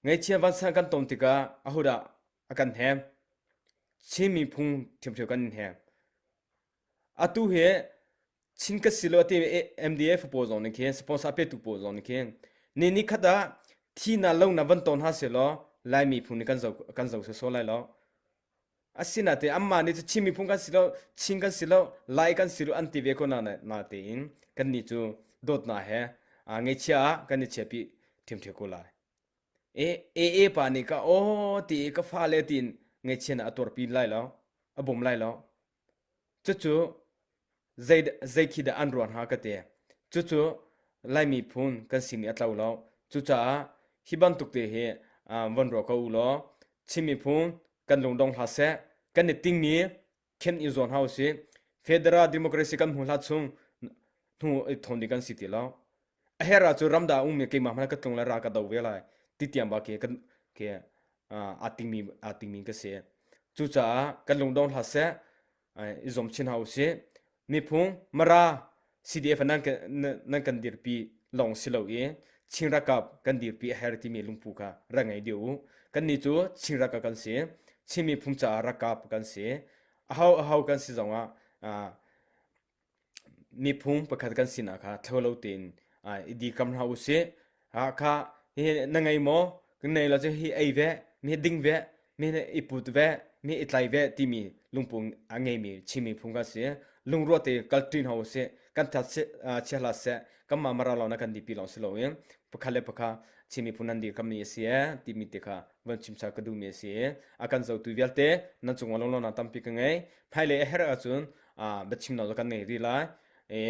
Ngaihchia vansan kan ton tikah ahodah a kan hnem? Chin miphun ṭhiamṭhiam kan in hnem. Atu hi Chin ka si lo a timi MDF pawl zong nih khin sponsor petu pawl zong nih khin ni ni khat ah thi na lo na van ton hna selaw Lai miphun nih kan zo kan zo sawsawh lai lo. Asinain anmah nih cu Chin miphun kan si lo, Chin kan si lo, Lai kan si lo an ti ve ko na natein kannih cu dawtnak he ngaihchia ah kan i chiahpi ṭhiamṭhiam ko lai. E, AA pa nih ka aw ti i ka fale tiin ngaihchia na a tuarpi lai lo, a bawm lai lo. Cucu zei zei khi dah an ruah hnga ka ti. Cucu Lai miphun kan sining a tlo lo. Cucaah hi bantuk te hi von ruah ko u law Chin miphun kan lungdong hlah seh. Kan i tingmi khen i zuam hna usih. Federal democracy kan hmu hlah chung hnu i thawn ding kan si ti lo. A herh ahcun ramdang ummi keimah hmanh ka tlung le ra ka do ve lai ti tiang ba khi kan khi aa tingmi aa tingmi ka si. Cucaah kan lungdong hlah seh i zuam chin hna usih. Miphung Mara CDF nan nan kan dirpi lawng si lo i Chin ralkap kan dirpi a herh timi lungpu kha rak ngei deuh u. Kannih cu Chin ralkap kan si. Chin miphun caah rakap kan si. Aho aho kan si zongah miphung pakhat kan sinak kha thlo lo tein i dirkam hna usih. Kha hihi na ngei maw? Kan nei lo cu hi ei ve, mi ding ve, mi i put ve, mi i tlai ve timi lungpung a ngeimi Chin miphun kan si. Lungruah te kalṭi hna usih. Kan that chia hlah seh. Kanmah Mara lawng na kan dipi lawng si loin pakhat le pakhat Chin miphun nan dirkammi a si ee timi te kha von chimcha ka duhmi a si i a kan zotu vialte nan cungah lunglawmhnak tampi ka ngei. Hmailei a herh ahcun biachimnak cu kan ngei rih lai i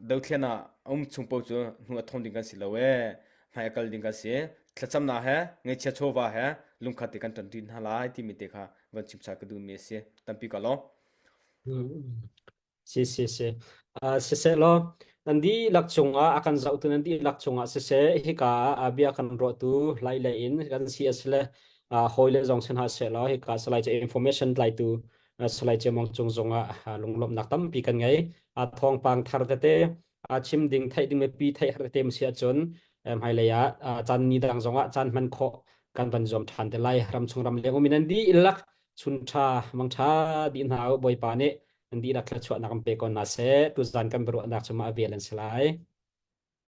dothlian ah a um chung paoh cu hnu a thong ding kan si lo ee hmai a kal ding kan si thlacamnak he ngaihchia chawva he lungkhat te kan ṭanṭi hna lai timi te kha von chimcha ka duhmi a si tampi ka lawm. Si si si. Uh, siseh law nan dihlak cungah a kan zohtu nan dihlak cungah siseh hika ah bia kan ruahtu lai le in kan si a si le uh, hawile zong si hna seh law hika salai cu information tlaitu Salai Ciamong cung zongah lunglawmhnak tampi kan ngei. A thawngpang thar tete a chim ding theih ding mipi theih har tete si ahcun hmailei ah caan ni dang zongah caan hman khawh kan van zuam ṭhan te lai. Ramchung ram leng um in an dihlak chun ṭha mang ṭha dih hna u Bawipa nih an dihlak thluachuahnak an pe ko hna seh. Tuzan kan biaruahnak cu mah vel an si lai.